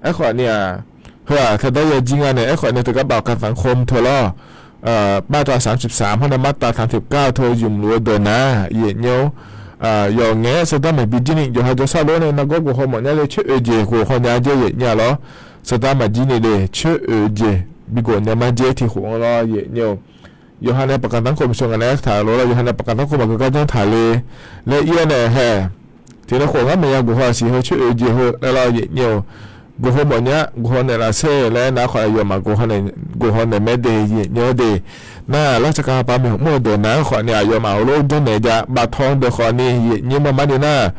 Aerkhawf ni-aq, heu-aq saqdar yajir nga nae aerkhawf ni teugar ประกันสังคม teu lawr มาตราสามสิบสาม hawr nae มาตราสามสิบเก้า teu yumq luf-eu deuq nar yaef nyir-awr, yawf ngaef-aer saqdar maqbi jir ni yawqha jawrsar dov-awr nae nargawr gof haw mawf nyar le, coer oeq jeq gof haw nya jer yaef nyir-a lawr. Saqdar maqjir ni le, coer oeq jeq bi gof nya ma jer tiq khof-anr lawr yaef nyir-eu. Yawqha nae ประกันสังคม shawq ngaq nae aertaq-eu lof lawr, yawqha nae ประกันสังคม maqgeu gar janr taq le laer ir-awr nae hae, tiq nae khof ngar maeq ya gof haw siq heu coer oeq jeq heu laer lawr yaef nyir-eu. Goqhaw mawfnya, goqhaw naeqlaf sher laer nar khawf, aqyawfmaf goqhaw naeq, goqhaw naeq mae de, yaeqnyaer de. Nar, lar tsaqkaq haqpav maeqhu mr-eu deuq nar khawf ni, aqyawfmaf heulof janrnaeq ja, baftaw deuq khawf ni yaeqnyaer maqmar ni nar,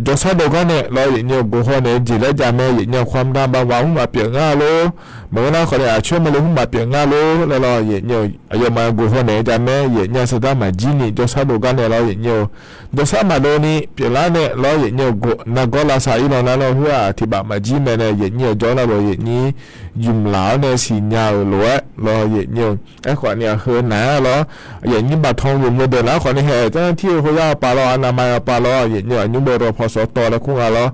jawrshar dov gar nae lawr yaeqnyaer-eu goqhaw naeq-eu jeq laer jav mae, yaeqnyaer-eu khoermqdar bavma mr maqpyeuf nga lor. Maqngeur nar khawf ni, aqcoer maqle mr maqpyeuf nga lor laer lawr yaeqnyaer-eu aqyawfmaf goqhaw naeq-eu ja mae, yaeqnyaer saqdar maqjir ni jawrshar dov gar nae lawr yaeqnyaer-eu jawrshar maqdov ni pyeuflar nae lawr yaeqnyaer-eu goq nargawr lavsav ir law nar lawr, khoer-aq tiqbaf maqjir mae nae yaeqnyaer-eu jawr nar lof yaeqnyaer ymq laf-awr nae siqnya-euq lof-aer lawr yaeqnyaer-eu. Aerkhawf ni-aq heu nar lawr, yaeqnyaer baftaw yawmuiq deuq nar khawf ni hae, เจ้าหน้าที่-eu khoerya-eu paf lawr, อนามัย-eu paf lawr yaeqnyaer-eu aqnymr bawdawq pawqsawq tawv laer kur nga lawr.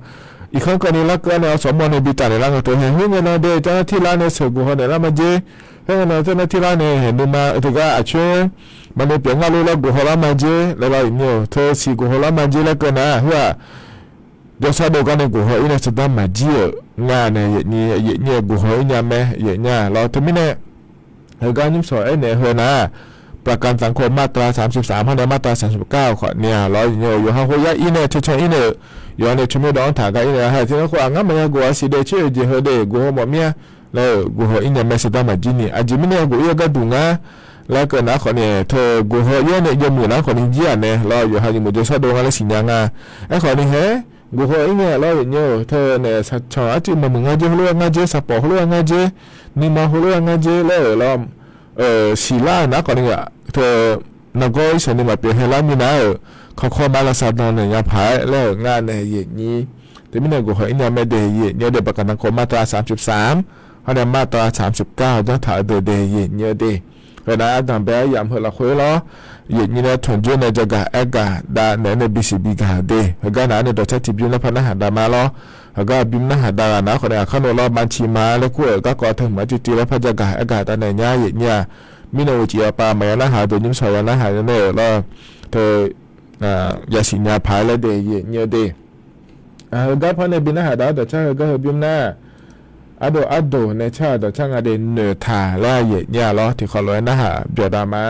Iqkanr keuvni larkeuv-awr nae awq sawq mawr nae bi taf naeq lar nga teu hae, khoerngae nan de เจ้าหน้าที่ lar nae sheuq goqhaw naeq lar ma jer. Khoerngae nan เจ้าหน้าที่ lar nae haeq nuima teugar aqcoer maqnoeq pyeuf nga lor laer goqhaw lar ma jer laer lawr yaeqnyaer-eu teu siq goqhaw lar ma jer laer keuv nar khoer-aq, jawrshar dov gar nae goqhaw ir nae saqdar maqjir-euq nga nae yaeqnyaer, yaeqnyaer-eu goqhaw ir nya mae yaeqnyaer lawr. Teumirnae heugar nymr sawq aernaeq heu nar, ประกันสังคม มาตราสามสิบสาม hawr nae มาตราสามสิบเก้า khawf ni-aq lawr yaeqnyaer-eu yawqha khoerya ir nae cancan ir nae-euq yawqha nae tsawrmyanr dawv-anr taq gar ir nae ha, tiqnan khof-aq ngar maqya gof-a siq dae coer-euq jeq heu de goqhaw mawf mir-a laer-euq goqhaw ir nya mae saqdar maqjir ni. Aqjeq mirnae gof ir-eu gharduq ngar laer keuv nar khawf ni teu goqhaw ir-awr nae yawmuiq nar khawf ni jir-aq nae lawr yawqha yawmuiq jawrshar dov nga laer siqnya nga. Aerkhawf ni hae, goqhaw ir nya lawr yaeqnyaer-euq teu nae saqcanq arcuiv maqmuiq ngar jer, heulof-aer ngar jer, saqpawf heulof-aer ngar jer, nuima heulof-aer ngar jer laer-euq lawr, siqlar-euq nar khawf ni teu nargawr ir sanq ni maqpyeuf haelar minav-euq kawkawr ma lavsav dan naeq nya paq-aer laer-euq nga nae yaeqnyaer. Teumirnae goqhaw ir nya mae de yaeqnyaer de ประกันสังคม มาตราสามสิบสาม hawr nae มาตราสามสิบเก้า janrtaq-eu deuq de yaeqnyaer de. Heu nar ardanq bae-aer yamq heu lafkhoer lawr, yaeqnyaer nae tanqjor nae jagaq aergaq dav naeq-aer nae bisiq bigaq-euq de. Heugar nar-aer nae dawqcar tiqbymr nar par narhaq dav ma lawr. Heugar bymr narhaq dav ghaq nar khawf nae aqkar nae lawr, บัญชีม้า laer kur-euq garkawv teu hmq-anr tiqtiv laer par jagaq aergaq dav naeq nya yaeqnyaer-aq. Mirnae ghoe tiq yawqpaq maqya narhaq deuq nymr sawq ya narhaq nae nae-euq lawr. Teu yasiq nya paq-aer laer de yaeqnyaer de. Heugar par nae bi narhaq dav-awr dawqcar heugar heu bymr nar, ardov ardov nae car-euq dawqcar nga de noeqtaq laer yaeqnyaer-a lawr, tiqkawv lof-aer narhaq byaqdav ma.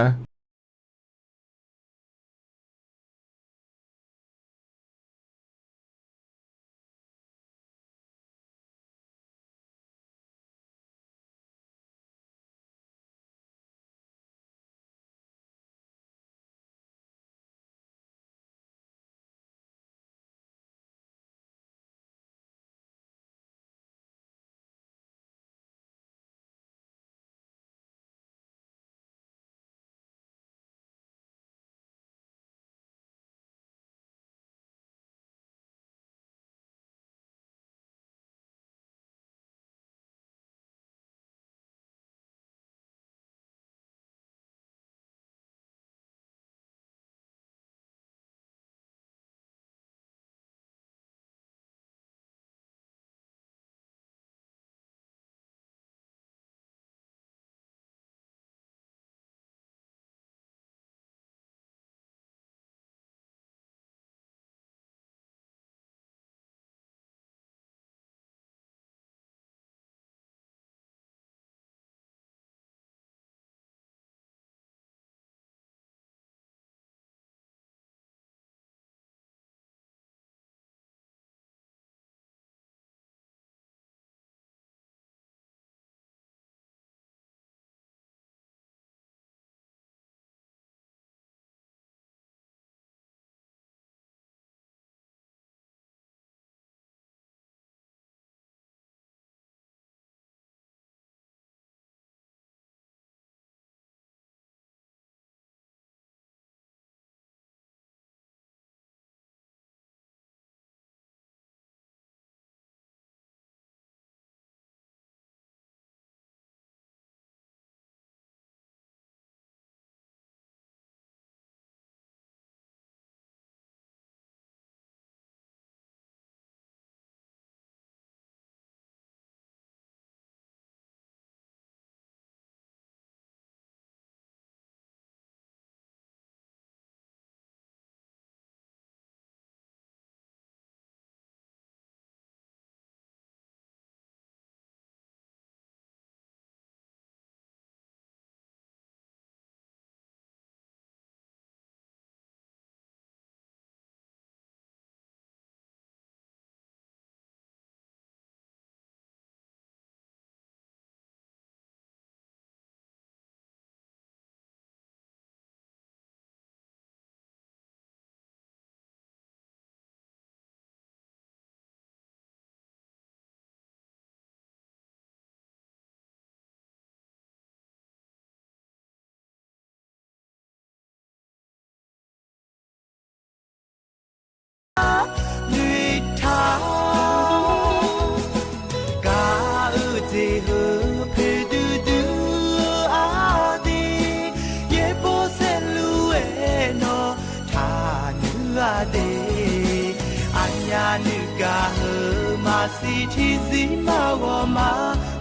Aqnyaf nuigaq-euq maqsiq tiqzir maqghawq ma,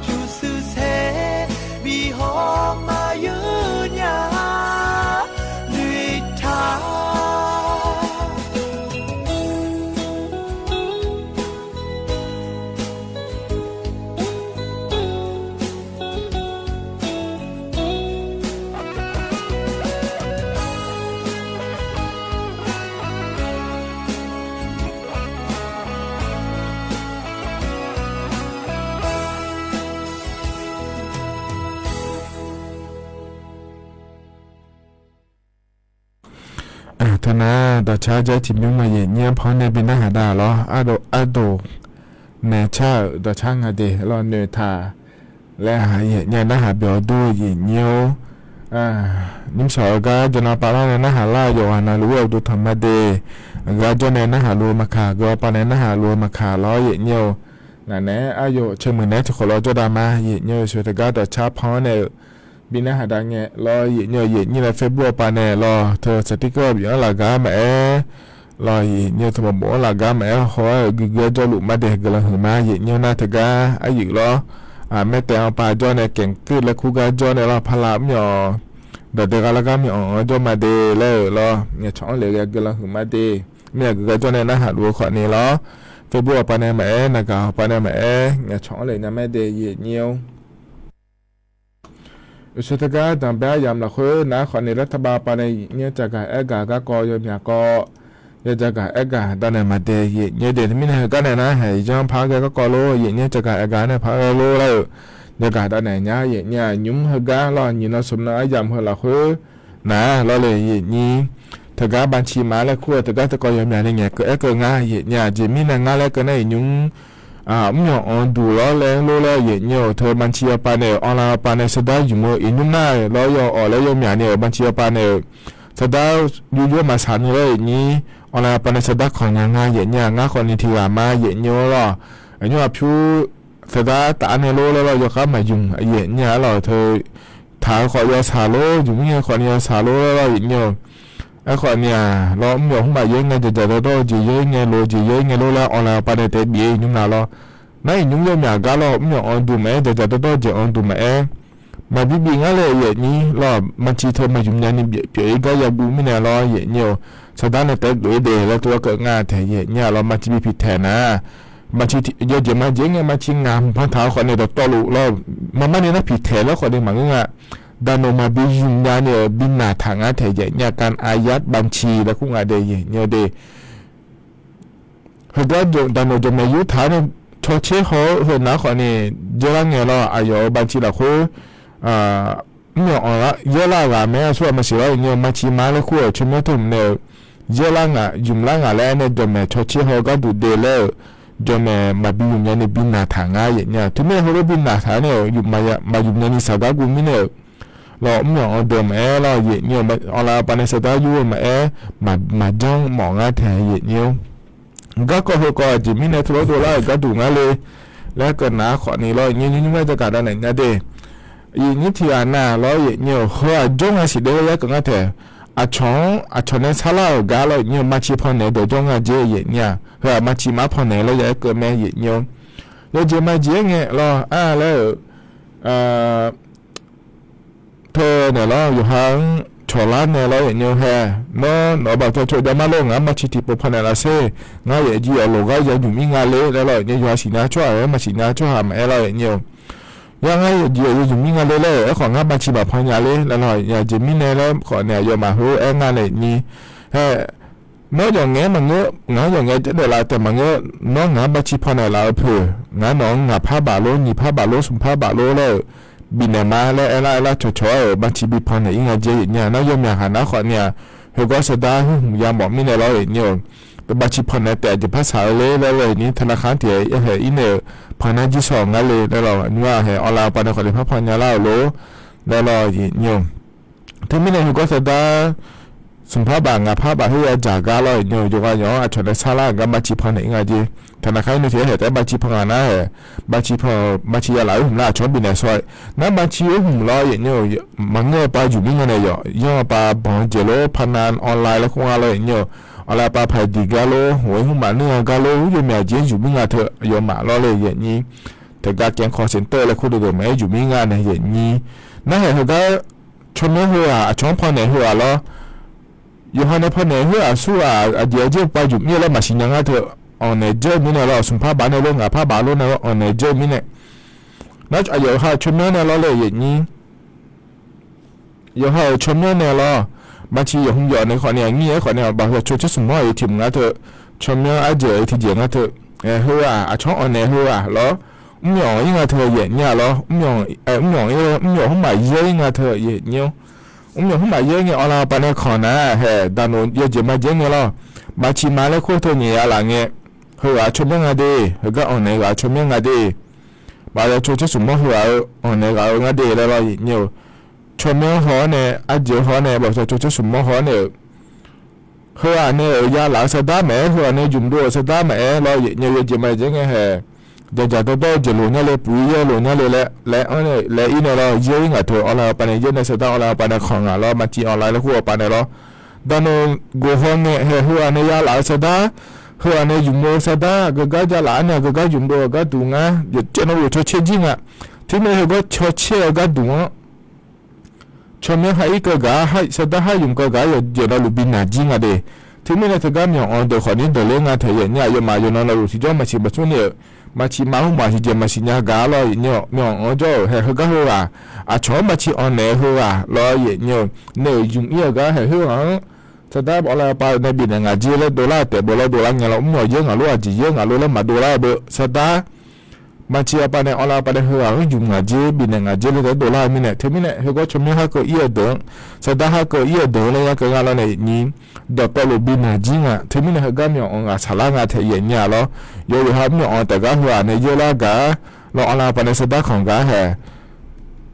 pyurshuir saer bi hawr maqyeur nya noeqtaq. Teunar dawqcar jar tiqbymr maq yaeq nyir-anr pan-anr nae bi narhaq dav lawr. Ardov ardov nae car-euq dawqcar nga de lawr noeqtaq laer-aq, yaeq nyir-a narhaq byawq dur-eu yaeq nyir-or. Nymrshawq-eu gar jawrnan pavlar nae narhaq lar-eu yawqghaq navluf-eu uqduq tanq ma de. Aqgeu arjawr nae narhaq luf-eu maqkaq, aqgeu arpav nae narhaq luf-eu maqkaq lawr yaeq nyir-or. Ngaq naeq-aer aryawf caemuiq naeq-aer tiqkhawf lawr jawrdav ma yaeq nyir-eu sheuq teugar dawqcar pan-anr nae-euq bi narhaq dav ngae lawr yaeq nyir-eu yaeq nyir laer Facebook arpav nae lawr teu saqtirkeuv bif-anr laf gar maqaer lawr yaeq nyir-eu teu maqbof-anr laf gar maqaer haw-aer-euq guiqguiq-aer jawrluf ma de guiqlanq huiq ma yaeq nyir-eu nar teugar aryuif lawr. Maertaev arpav jawr nae kaeq keuv laer kur gar jawr nae lawr palav mr-awq. Dawqdae gha lar gar myanq-anr jawr ma de laer-euq lawr ngaeqcawq-anr le ghae guiqlanq huiq ma de. Mirnae guiqguiq-aer jawr nae narhaq luf-eu khawfni lawr. Facebook arpav nae maqaer, naqgaq arpav nae maqaer, ngaeqcawq-anr le nya ma de yaeq nyir-or. Uqshoe teugar danqbae aryamq lafkhoer nar khawfni lar taqbav pav nae yaeq nyir-anr jagaq aergaq garkawv yawmyaq kawv, ya jagaq aergaq dav naeq ma de yaeq nyir de. Mirnae heugar nae nar haeq yanr par ghae garkawv lor yaeq nyir-anr jagaq aergaq nae par ghae lor laer-euq, jagaq dav naeq nya yaeq nyir-aq nymr heugar lawr nyiq nan smq nan aryamq heu lafkhoer nar lawr le yaeq nyir. Teugar banci ma laer kur-eu teugar teukawv yawmyaq ni ngaeqkeuv aerkeuv ngar yaeq nyir-aq jeq mirnae ngar laer keuv nar iqnymr mr-awq anr duq lawr laer lor laer yaeq nyir-or. Teu banci arpav nae-euq online arpav nae sardar ymq-eu iqnymr nar-euq lawr yaw-awq laer yawmyaq ni-euq banci arpav nae-euq sardar yur yur maqsaq ni lawr yaeq nyir. Online arpav nae sardar kanq nya ngar yaeq nyir-aq ngar khawfni tiq ghaq ma yaeq nyir-or lawr. Aqnymr aqpyur sardar taf-ar nae lor laer lawr yawkhar maqymq yaeq nyir-aq lawr teu taq-eu khawf yawsaq lor ymq mir ngae khawfni yawsaq lor laer lawr yaeq nyir-or. Aerkhawfni-aq lawr mr-awq hmq maqyaer ngae jaqjaq dawrdawr-eu jeq yaer ngae lof-eu jeq yaer ngae lor laer online arpav nae taef bif-ir nymr na lawr. Nar iqnymr yawmyaq gar lawr mr-awq anr duq maqaer jaqjaq dawrdawr-eu jeq anr duq maqaer maqbi bif ngar le yaeq nyir lawr. Banci teu maqymq nya ni pyeuf-ir gar yaguv mirnae lawr yaeq nyir-or. Sardar nae taef geuf-ir de laer tov-aer keuv ngar taeq yaeq nyir-aq lawr banci bi piqtaeq nar banci yawjeq maqjeq ngae banci ngaq hmq pan taq-eu khawfni dawqtawvluf lawr maqmar ni nar piqtaeq laer khawfni maqngeur nga. Daqnoeq maqbi ymq nya ni-euq bi naq taq ngar taeq yaeq nyir-aq kan aqyar banci laer kur nga de yaeq nyir-or de. Heugar daqnoeq jawqmaeq yurtaq-ar nae cawtser haw-eu heu nar khawfni dzeurlar ngae lawr aqyawf-euq banci lafkhoer mr-awq anr-ar yaerlar ghaq mae-aer aqsur ghaq maqsiq lawr yaeq nyir-or. Banci ma laer kur-euq tsawrmyanr teu hmq nae-euq yaerlar ngaq ymq lar ngaq laer aer nae jawqmaeq cawtser haw-eu gharduq de laer-euq jawqmaeq maqbi ymq nya ni bi naq taq ngar yaeq nyir-aq teumirnae heulof bi naq taq-ar nae-euq maqymq nya ni saqgar guv mirnae-euq lawr mr-awq anr deuq maqaer lawr yaeq nyir-or. Online arpav nae sardar yur-eu maqaer maqjanr mawf ngar taeq yaeq nyir-or. Garkawv heukawv aqjeq mirnae teulof dovlar-euq gharduq ngar le laer keuv nar khawfni lawr yaeq nyir nymr nymr-aer jagaq dav naeq nya de. Yaeq nyir tiq ghaq na lawr yaeq nyir-euq heu-aq jawr nga siqde laer ya keuv ngar taeq. Aqcawq-anr aqcawq nae sarlar-euq gar lawr yaeq nyir-or. Banci pannaeq dawq jawr nga jeq yaeq nyir-aq heu-aq banci mar pannaeq laer ya aer keuv mae yaeq nyir-or. Yawjeq maqjeq-aer ngae lawr ar laer-euq teu naeq lawr yawqha-anr cawqlar nae lawr yaeq nyir-or. Hae, nawr nawq-eu baqda caw jav mar lor ngaq-anr banci tiqpov pannaeq laf sher. Ngar yaeq jeq-awq loq gar ya ymq mir nga le laer lawr yaeq nyir-or. Yawqha siqnya tsawrhaq-aer maqsiqnya tsawrhaq maqaer lawr yaeq nyir-or. Yar ngar yaeq jeq-awq ya ymq mir nga le laer aerkhawf ngar banci maqpan nya le laer lawr yaeq jeq mirnae laer khawf naeq aqyawfmaf heu aer ngar naeq nyir. Hae, nawr yawqngae maqngeur ngaq-anr yawqngae jardaef laf taef maqngeur. Nawr ngaq-anr banci pannaeq laf-eu poeq ngaq nawq-anr ngaq par baf lor nyiq par baf lor smq par baf lor laer-euq bifnaeq ma laer aerlar aerlar cawqcawq-aer-euq banci bi pannaeq-ir nga jeq yaeq nyir-aq nar yawmyaq khaq nar khawfni-aq. Heugawr sardar heuhmq yamawf mirnae lawr yaeq nyir-or. Banci pannaeq taef aqjeq par saq-eu le laer lawr yaeq nyir taqnav khanr tiq-aer yahaeq-ir nae-euq pannar jir shawq ngar le laer lawr nymr-aq hae online arpav nae khawf le par pan nya lar-euq lor laer lawr yaeq nyir-or. Teumirnae heugawr sardar smq par baf ngaq par baf khoer ya dzaq gar lawr yaeq nyir-or. Yawqghaq yawq-anr aqcawq nae sarlar-euq gar banci pannaeq-ir nga jeq. Taqnav khanr-ir nae tiq-aer haeq taef-aer banci pan ngaq nar hae banci pan-eu banci ya laf-eu hmq nar aqcawq-anr bifnaeq shaw-aer nar banci-eu hmq lawr yaeq nyir-or. Maqngeur-eu pav ymq mir nga nae yawq yanr-eu pav banq-eu jeq lor pannar online laer kur nga lawr yaeq nyir-or. Awqlav pav paq diq gar lor, hmq-ir hmqmaf nuir-a gar lor, yawmyaq jeq-aer juq mir nga teu aqyawfmaf lawr le yaeqnyir. Teugar แก๊ง call center laer kur deuq deuq maqaer juq mir nga nae yaeqnyir. Narhaq heugar tsawrmyanr heughaq aqcawq-anr pawnaeq heughaq lawr. Yawqha nae pawnaeq heughaq aqsur ghaq aqjeq aqjeq pav juq mir-a laer maqsiq nya ngar teu, anqnaeq dzeur mirnae lawr, smq par baf nae lor, ngaq par baf lor nae lawr, anqnaeq dzeur mirnae. Nar aqyawf ha-euq tsawrmyanr nae lawr le yaeqnyir. Yawqha-euq tsawrmyanr nae lawr, maqciq yawqhmq yawf nae khawf ni-aq, ngir-aer khawf ni-aq, baqhaq tsawrcawr smq mawr-aq tiq mq ngar teu, tsawrmyanr arjeuq tiqjeq ngar teu, heughaq aqcawq-anr anqnaeq heughaq lawr, mr myawf ir nga teu yaeqnyir-a lawr, mr myawf ir, mr myawf hmq maqyaer ir nga teu yaeqnyir-awr, mr myawf hmq maqyaer ngae awqlav pav nae kanq nar haeq daqnoq yawjeq majeq ngae lawr, maqciq ma laer kur teu nyiq ya laf ngae, heughaq tsawrmyanr nga de, heugar anqnaeq ghaq tsawrmyanr nga de, baqhaq tsawrcawr smq mawr heughaq-eu anqnaeq ghaq-eu ngar de laer lawr yaeqnyir-eu, tsawrmyanr haw-awr nae arjeuq haw-awr nae baqhaq tsawrcawr smq mawr haw-awr nae-euq heughaq nae-euq ya laf-eu sardar maqaer, heughaq nae jmq dov-euq sardar maqaer lawr yaeqnyir-eu yawjeq majeq ngae haeq, jaqjaq dawrdawr-eu jeq loq nya le, puq-ir yaer loq nya le laer, laer anr nae laer ir nae lawr, yaer ir ngaq teu awqlav pav nae yaer nae sardar awqlav pav nae kanq ngaq lawr, maqciq awqlav laer kur-eu pav nae lawr, daqnoq gof haw ngae haeq heughaq nae ya laf-eu sardar, heughaq nae jmq dov-eu sardar, geugar ja laf-anr nae geugar jmq dov-eu gharduq ngar yawqjeq navluf cawcaer jir nga. Teumirnae heugar cawcaer-eu gharduq-anr tsawrmyanr ha ir keuv gaq, sardar har jmq keuv gaq-ar yawqjeq navluf bi naq jir nga de. Teumirnae teugar myawq anq deuq khawf ni deuq ler nga taeq yaeqnyir-aq, yawmaf yawqnan navluf tiqjawr maqsiq maqsur ni-euq, maqciq ma hmq maqsiq jeq maqsiq nya gaq-ar lawr yaeqnyir-awq, myawq anq jawr-euq haeq heugar heughaq aqcawq-anr maqciq anqnaeq-eu heughaq lawr yaeqnyir-eu, nae-euq jmq ir-euq gar haeq heughaq-anr sardar awqlav pav nae bifnaeq ngaq jir laer dovlar-eu taef beu lawr dovlar ngae lawr, mr myawq yaer ngaq lor aqjeq yaer ngaq lor laer maqdov lar-eu beu sardar maqciq aqpav nae awqlav pav nae heughaq-anr jmq ngaq jir bifnaeq ngaq jir laer taef-aer dovlar-eu mirnae, teumirnae heugar tsawrmyanr har keuv ir-eu deuq-anr, sardar har keuv ir-eu deuq-anr laer ya keuv nga lawr nae ni, dawqtawvluf bi naq jir nga. Teumirnae heugar myawq anq ghaq saqlar nga taeq yaeqnyir-a lawr, yawqha mr myawq anq taef gar heughaq nae yaerlar gaq-ar lawr, awqlav pav nae sardar kanq gaq-ar haeq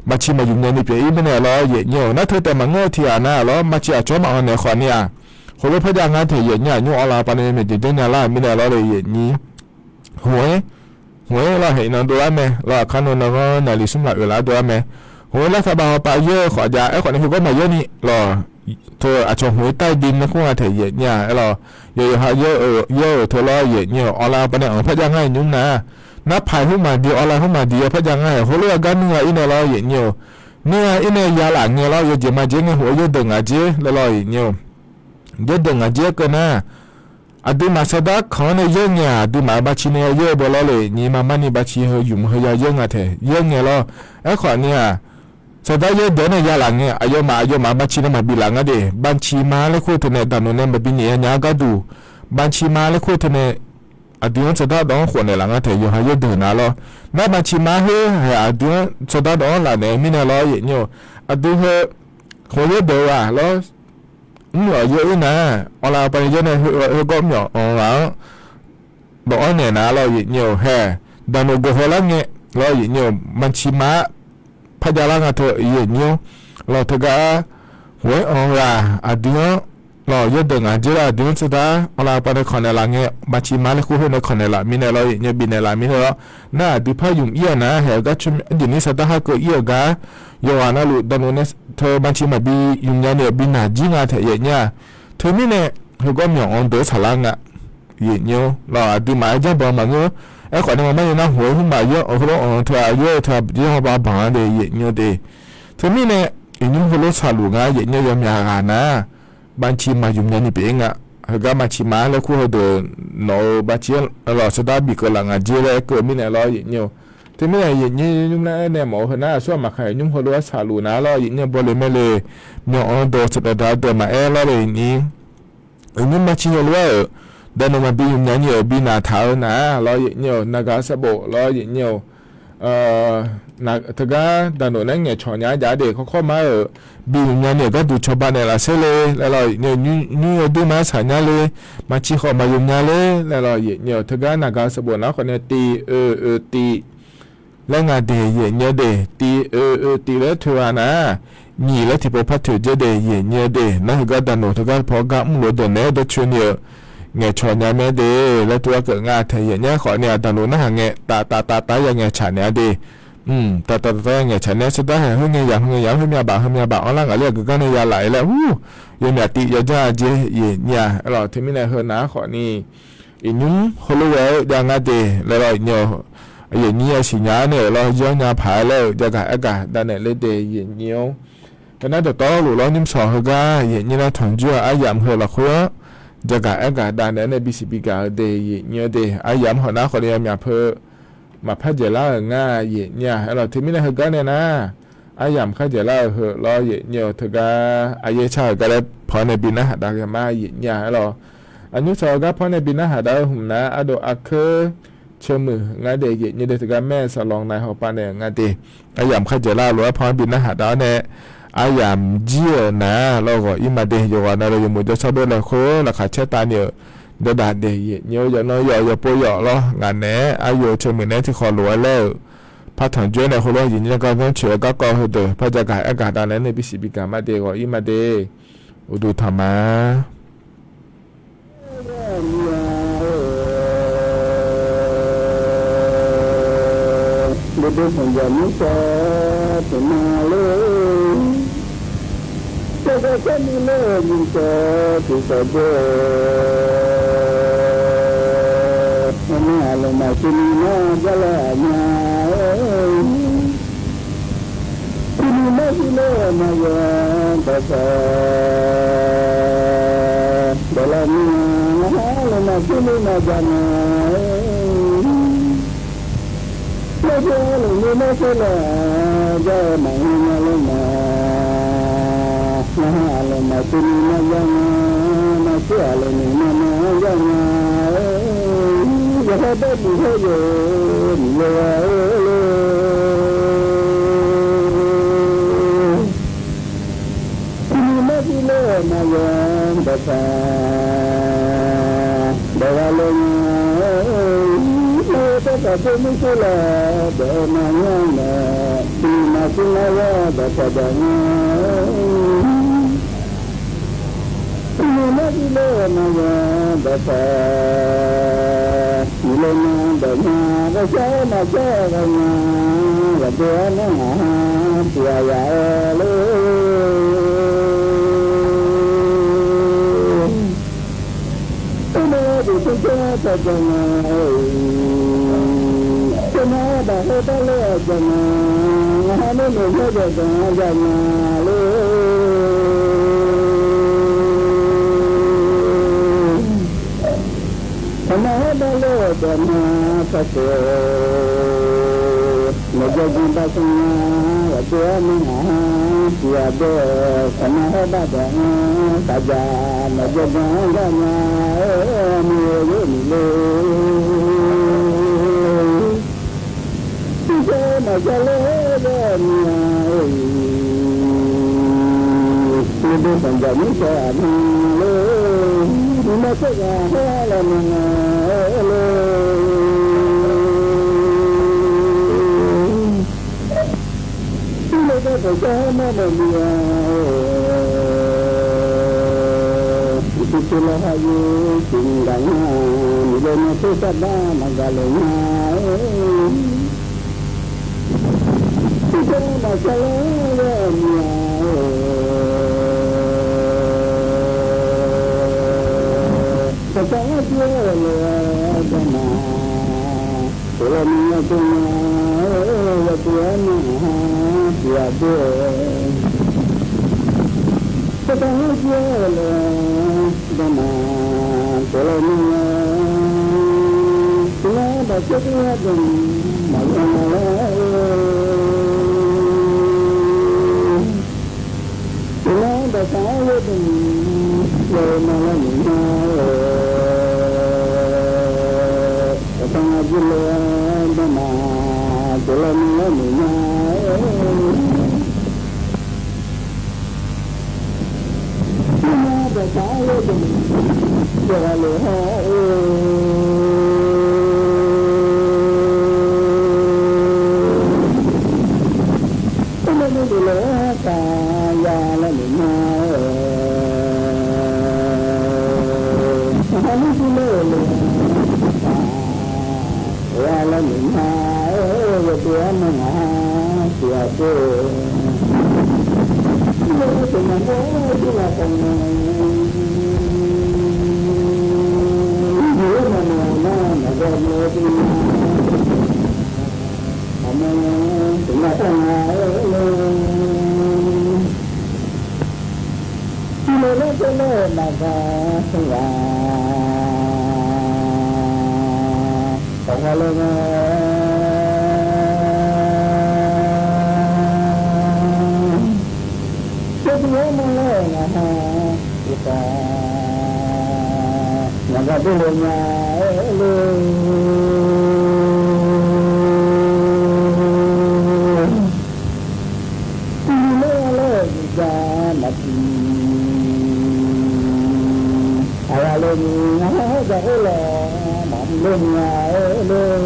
maqciq maqjmq nya ni pyeuf ir mirnae lawr yaeqnyir-euq, nar teu taef maqngeur-eu tiqghaq nar lawr, maqciq aqcawq-anr maqanq naeq khawf ni-aq, heulof parjav nga taeq yaeqnyir-aq, nymr awqlav pav nae maqjeq janrnya lar-euq mirnae lawr le yaeqnyir. Hmq-aer, hmq-aer lawr haeq iqnan dovlar mae lawr, aqkar nawr nanghanr naqli smr laf oeq laf-ar dovlar mae. Hmq-aer lar taqbav hawpav yaer-eu khawf jav-aer khawf nae heugar maqyaer ni lawr, teu aqcawq hmq-aer tair bi nae kur nga taeq yaeqnyir-a aer lawr, yawqha yaer-euq teu lawr yaeqnyir-euq, awqlav pav nae anq parjav ngar-aer nymr nar, narpaq-aer hmq maqdiq awqlav hmq maqdiq yaw parjav ngar-aer heulof-aer gar nuir gha ir nae lawr yaeqnyir-euq, nuir gha ir nae ya laf ngae lawr, yawjeq majeq ngae hmq-aer yaerdeuq ngaq jer laer lawr yaeqnyir-euq, yaerdeuq ngaq jer-aer keuv nar, aqduimaf sardar kanq-anr nae yaer ngae-aq, aqduimaf-euq baqci nae yaer-eu beu lawr le nyi ma marni baqci heu ymq heu ya yaer nga taeq yaer ngae lawr. Aerkhawf ni-aq, sardar yaerdeuq-anr nae ya laf ngae aqyawfmaf aqyawfmaf baqci nae maqbi laf ngar de, baqci ma laer kur-eu teunae daqnoq nae maqbi nyiq ya nya-ar gharduq, baqci ma laer kur-eu teunae aqdui-anr sardar dawq-anr khofnaeq laf ngar taeq yawqha yaerdeuq nar lawr. Nar baqci ma khoer haeq aqdui-anr sardar dawq-anr lafnaeq-eu mirnae lawr yaeqnyir-euq, aqdui heu hmq yaerdeuq ghaq lawr, mr myawq yaer ir nar, awqlav pav nae yaer nae heugar myawq anq ghaq-anr dawq-anr naeq nar lawr yaeqnyir-euq haeq, daqnoq gawqhaw lar ngae lawr yaeqnyir-euq, baqci ma-ar parjav lar nga teu yaeqnyir-awr lawr, teugar hmq-aer anq ghaq aqdui-anr lawr yaerdeuq ngaq jer lar aqdui-anr sardar awqlav pav nae kanq naeq laf ngae, baqci ma laer kur khoer nae kanq naeq laf mirnae lawr yaeqnyir-eu, bifnaeq laf mirnae lawr. Nar aqdui par ymq ir-aq nar haeq-eu gar tsawrmyanr jeq ni sardar har keuv ir-euq gar, yawqghaq navluf daqnoq nae teu baqci maqbi ymq nya ni-euq bi naq jir nga taeq yaeqnyir-aq, teumirnae heugar myawq anq deuq-anr saqlar nga yaeqnyir-awr lawr, aqduimaf-aer janrbanq maqngeur. Aerkhawf nae maqmar ni nar hmq-aer hmq maqyaer-anr heulof anq teu-aq yaer-eu teu-aq janrbanq banq-a de yaeqnyir-eu de. Teumirnae iqnymr heulof saqluf nga yaeqnyir-eu yawmyaq ghaq nar, baqci maqymq nya ni pyeuf-ir nga. Heugar baqci ma laer kur heudeuq nawq-euq baqci-anr lawr sardar bif keuv laf ngaq jer laer aer keuv-eu mirnae lawr yaeqnyir-eu. Teumirnae yaeqnyir nymr nar aernaeq mawf-eu heunar aqsur aqmaq khaq iqnymr heulof-aer saqluf nar lawr yaeqnyir-eu baw le mae le. Myawq anq dawq saqdaq daq deuq maqaer lawr le ni. Iqnymr baqci heulof-aer-euq daqnoq maqbi ymq nya ni-euq bi naq taq-eu nar lawr yaeqnyir-eu, naqgaq sarbof lawr yaeqnyir-eu, teugar daqnoq nar ngaeqcawq nya-ar jav de, kawrkawr ma-euq bi ymq nya ni-euq gharduq cawba naeqlaf ser le laer lawr yaeqnyir-eu, nymr yawdur ma-aer saq nya le, maqci khawf maqymq nya le laer lawr yaeqnyir-eu, teugar naqgaq sarbof nar khawf nae tiv oe oe tiv laer nga de yaeqnyir-eu de, tiv oe oe tiv laer toeq-a nar, nyiq laer tiqpov par toeq jer de yaeqnyir-eu de. Nar heugar daqnoq teugar paw gar mrlof-eu dawq naeq-aer dawrcoeni-eu ngaeqcawq nya mae de laer tov-aer keuv nga taeq yaeqnyir khawf ni-aq daqnoq narhaq ngae taf taf taf taf ya ngaeqcaq naeq-a de. Mq, taq taq taq ngaeqcaq nae sardar haeq heu ngae yamq heu ngae yamq heu myav baf heu myav baf anrlar ngaq ler-aq guiqganr nae ya laf-ir laer ur, yawmyaf tiv yawdzanr-a jeq yaeq nyir-a. Aerlawq teumirnae heu nar khawfni iqnymr heulof ghae-eu jav ngar de laer lawr, yaeq nyir-a siqnya-ar nae-euq lawr, yanr nya paq-aer laer-euq jagaq aergaq davnaeq ler de yaeq nyir-or. Heunar dawqtawvluf lawr nymrshawq heugar yaeq nyir nar tanqjoer-eu aryamq heu lafkhoer-anr jagaq aergaq davnaeq-aer nae bisiq bigaq-eu de yaeq nyir-eu de. Aryamq hawnar khawfni yawmyaf peu maqpar dzaeqlar-euq ngar yaeq nyir-a. Aerlawq teumirnae heugar nae nar aryamq kar dzaeqlar-euq heu lawr yaeq nyir-eu teugar aqyaer car-euq gar laer paw-anr nae bi narhaq dav ghae ma yaeq nyir-a. Aerlawq aqnymr sawq-eu gar paw-anr nae bi narhaq dav-eu hmq nar ardov arkeur ceumuiq ngar de yaeq nyir de teugar maer saqlawq nae hawpav naeq-euq ngar de. Aryamq kar dzaeqlar-eu lof-aer paw-anr bi narhaq dav-awr nae aryamq jir-euq nar lawr ghawq-ir ma de. Yawqghaq navluf yawmuiq jawrshar dov laer khoer laqkhaq caer tavni-euq jawrdaq de yaeq nyir-or. Yawqnan yawf yawqpov yawf lawr ngaq naeq-aer aryawf ceumuiq naeq-aer tiqkhawf lof-aer laer-euq par tanqjoer nae heulof-aer yaeq nyir gar zanr coeq-eu garkawv heudeuq par jagaq aergaq davnaeq-aer nae bisiq bigaq ma de ghawq-ir ma de. Uqduq tanq ma. Beudoer tanqjaq mirtsaq tiqma lor, sargar sarni lor mirtsaq tiqkawv deur, aqmar aqlaf maqsiq ni nar jar lar aqnya-or. Tiqni marjir lor maqya dawqtawq dawqlar mir-a, ngar ha laf maqsiq ni maqja ma-or. Marjir laf ni marjir laf jar-eu maqngeur nya lor ma, ngar ha laf maqsiq ni maqja ma, maqsiq aqlaf ni maqma jar nya-or. Yawqha dawrduq hawr yawq-eu miqyaer-or lor. Tiqni marjir lor maqya dawqtawq dawqlar lor nya-or. Nar-eu tawrtaq tser mirtsaq laf dawq maqngeur nae, tiqni maqsiq nar ya dawqtawq dawq nya-or. Tiqni marjir lor maqya dawqtawq, miqle nya dawq nya, ghawqshar maqshar ghawqnya, ghaqdoer-aer nar ngaq ha tiqghaq yaf-aer lor. Teunav duq teucaer taq jaq nga-or, teunav daq hawr dar lor-aq jaq nga, ngaq ha nae noeqmawr dawq danq-anr jaq nga lor. Khaqma hawr dar lor-aq dawq ma taq khof, nawqjae guiqlanq bar sanr nya, ghaqdoer-aer nar ngaq ha tiqghaq dawr, khaqma hawr dar dawq-anr taq jaq, nawqjae guiqlanq-anr gar nya-or, muiq-eu yaer miqle. Tiqshar maqshar lor-aer gar nya-or, yawdoer sanqdzaq mirtsaq aqma lor, nuima tsawrhaq hawr-aer laeqhmq nga-or lor. Tirle gar dawqshar hawr nar maqbi-a-or, uqcif cif lawr ha yur tiqni gaq nga, miqle nar tser sar bar maqgaq lef nga-or. Tiqshar maqshar lor-aer gar nya-or, dawqtawq-anr jir-aer ghawqlof-aer gar ma, tawqlawr ni yar jawr nya, yawdoer-aer nar ngaq ha tiqghaq dawr-eu, dawqtawq-anr jir-aer ghawqlof-aer gar ma, tawqlawr ni yar, tiqnar dawqtser tir yar danq maqya nga lar-or. Tiqnar dawqtawq-anr yar danq, yawf-eu ma lar noeq nya-or, dawqtawq-anr jir lof-aer gar ma, tawqlawr ni lar noeq nya-or. Tirnar dawqtawq-anr yar danq, yawf ghaq lof hawr-or, tirnar ni dawqlof-aer taq ya lar noeq nya-or, ngaq ha nir jir ler-euq lof-aer taq ya lar noeq nya-or, yawdoer-aer nar ngaq ha tiqghaq deuq, tiqghaq deuq ngaq mawr-awr jir lafkhoer nga, yur-awr maqmawf nar maqghae mawr-eu dui nar, aqma tiqghaq deuq nga-aer ler. Tiqlof lar tov laer maqgaq tov ghaq, tawq ghaq laer nga. Yawduq armawr laer ngaq ha tiqkawv, ngaq gaq dui le nya-aer ler. Tiqlof lar laer zifjaq maqtiq, aqghaq laer ni ngaq ha jaq khoer lawq maqmr ler nya-aer ler.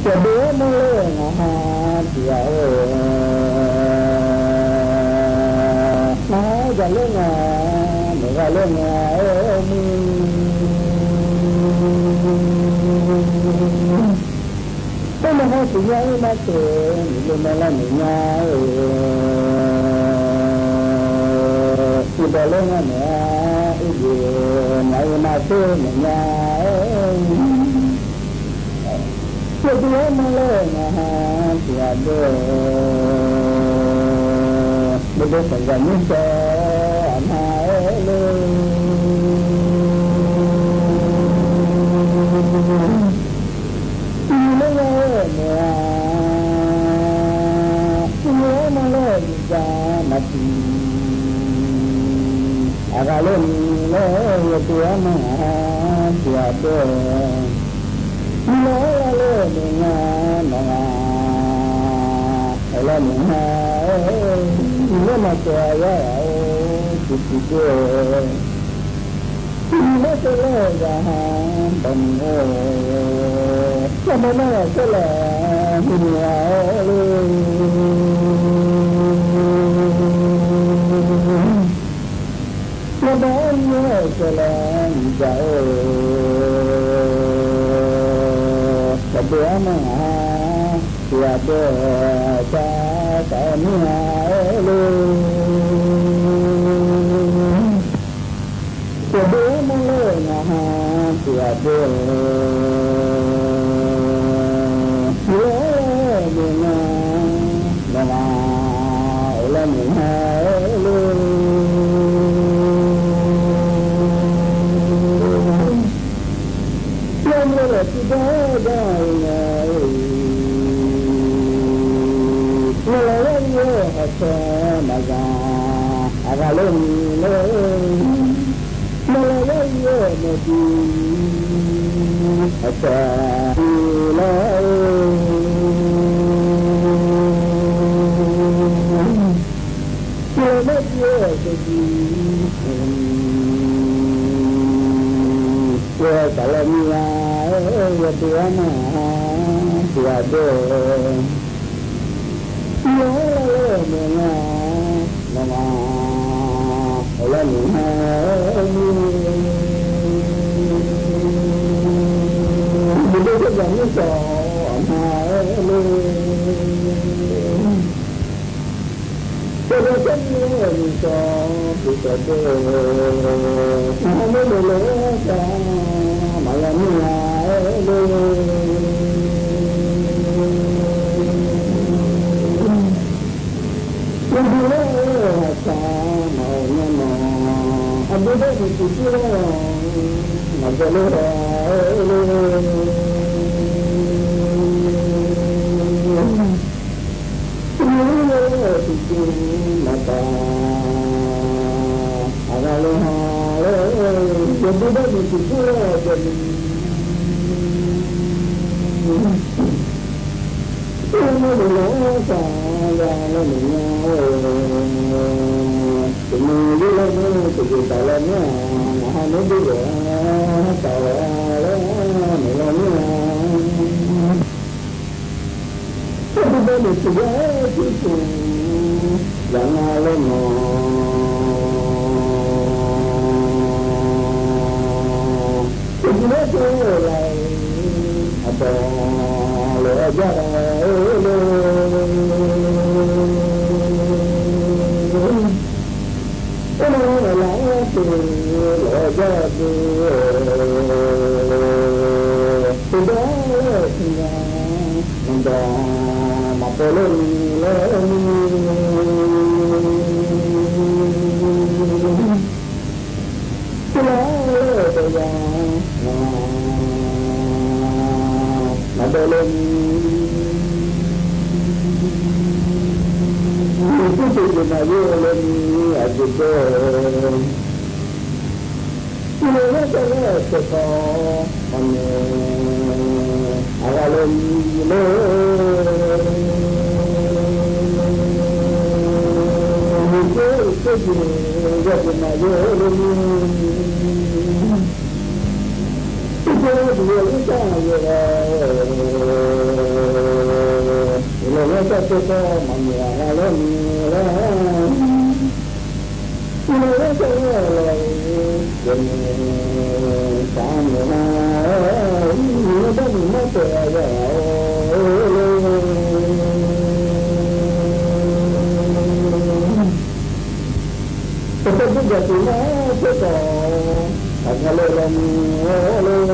Yawduq armawr laer ngaq ha tiqghaq-or, ngaq ha jaq laer nga, maqghae laer nga-aer mir. Khoernav hawr siqnya-aer maqtsoeq, miqlof nae lar noeq nya-aer, tiqdawq laer nga naeq-a, irjeq maqghae maqtsoeq naeq nya-aer. Yawduq armawr laer ngaq ha tiqghaq deuq, beudoer sanqdzaq nyir cawv aqma-aer ler. Tiqlof lar-aer naeq-a, tiqlof armawr laer zifjaq maqtiq, aqghaq laer ni laer yawduq armawr ngaq ha tiqghaq deuq, tiqlof lar laer naeq nga, nawq ngaq aerlar naeq nga-aer, iqlaer maqtsoeq aqyar ghaq-or tiqtiq deuq. Tiqlof lar tov laer zaqha dawq muiq-or, yawma nar ghaq saerlaeq muiq-a-awr ler. Yawbaw-anr mir-aer saerlaeq muiqjaq-or, yawdeuq armawr ngaq ha tiqghaq deuq, car saf-aer mir-a-awr ler. Yawdeuq armawr laer ngaq ha tiqghaq deuq, tiqlof lar naeq nga, nawq ngaq aerlar naeq nga-aer ler. Yawmuiq lafkhoer jar-eu nga-iq, nawq lafyar ir-awr hawtae maqzaq, aqghaq laer ni laer. Nawq lafyar ir-awr maqbi, hawtae ir laer. Tiqlof lar tov-aer dawqbi, yawsaf laer mir-a-aer, yawdeuq armawr ngaq ha tiqghaq deuq, tiqlof lar laer naeq nga, nawq ngaq aerlar naeq nga-aer mir. Beudoer sanqdzaq nyir cawv aqma-aer ler. Yawdaef saerni-aer nyiq cawv tiqcawv deuq, ngaq ha nae noeqlof-aer sar maqya mir-a-aer ler. Yawdeuq lar-aer haqcaq maqawq nya nawq, aqdui dawr-eu tiqjir lar-awq, maqjawr ler haw-aer ler. Tiqmir ler-eu tiqjeq maqtaf, aqghaq laer ha laer, yawdeuq dawr-eu tiqjir lar-awq jawrni, yawmuiq lafkhoer sar ya laer naeq nga-or, tiqmir ler lar nar tiqjeq taf lar nar-aq, ngaq ha nae dui ghawq-a taf-awq laer naeq lar mir-a. Yawdeuq dawr-eu tiqjeq-aer tiqjeq zaq nga laer nawq, tiqjeq laer tov-eu laf-eu aqdawq Aernar, laflar tiq lawq jar dui-awr, tiqdawq laer-eu tiqnya, maqdawq maqbaw ler ni laer ni. Tiqlar laer-euq dawq ya, maqdawq ler ni. Uqduq tiqjeq maqyaer-eu ler ni, aqjeq dawr-eu. Iqnan laer tavlar-euq taef-aer maqnoeq, aqghaq ler ni ler. Uqduq tiqjeq yawjeq maqyaer-eu ler ni. Tiqjeq duq-eu irkanr aqyawf-a. Iqnan laer tavlar taef-aer maqnoeq, aqghaq ler ni ler. Iqnan laer tavlar-euq lawq-eu, yawqnan saqmyaq-a, iqnan darmiq mar taef-a ya-awr. Taqtaq dui jaq tiq nar tserdawq, aqgaq ler law ni-awr ler.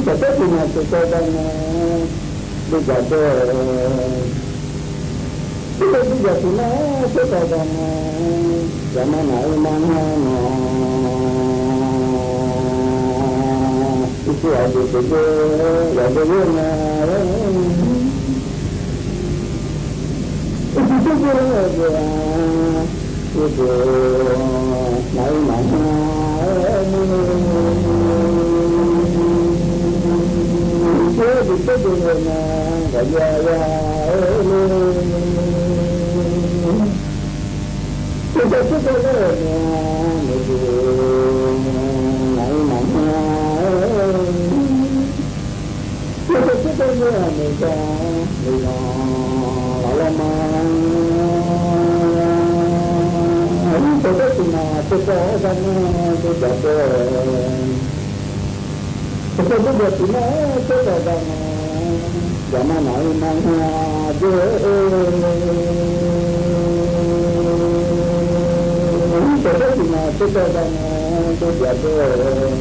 Taqtaq tiq nar tserdawq ghaq nga, dui jaq dawr-eu. Taqtaq dui jaq tiq nar tserdawq ghaq nga, yaqma naq-eu ma nga nawq. Ircuf aqjeq teqdzer yaqdzer ler nga laer. Ircuf teqdzer ler-eu jeq-aq, ircuf naq-eu maqnya-aer ni. Ircuf-eu jeq teqdzer ler nga, gaqya ya-aer ni. Ircuf teqdzer ler-eu jeq-aq, ircuf naq-eu maqnya-aer. Ircuf teqdzer ler-eu jeq-aq, ircuf laflar ma. Ircuf teqdzer tiq nar tserdawq ghaq nga, dui jaq dawr-eu. Taqtaq dui jaq tiq nar tserdawq ghaq nga, yaqma naq-eu ma nga dzer-eu. Taqtaq tiq nar tserdawq ghaq nga, dui jaq dawr-eu.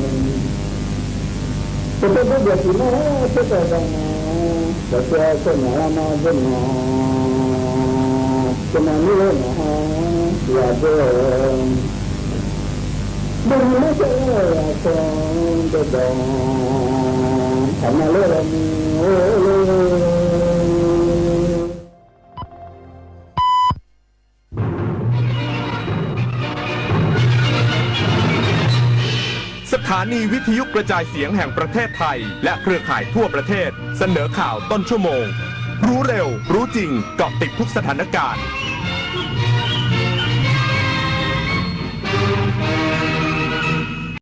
Taqtaq dui jaq tiq nar tserdawq ghaq nga, dawqtawv tsawrmyanr lar ma dzer nawq. Tsawrmyanr ler-eu nawq-anr tiq ghaq dzer-eu. Dawqnyiq nar tsawrmyanr-eu aqcawq dawqdawq taqma ler law ni-or. สถานีวิทยุกระจายเสียงแห่งประเทศไทย และเครือข่ายทั่วประเทศ เสนอข่าวต้นชั่วโมง รู้เร็ว รู้จริง เกาะติดทุกสถานการณ์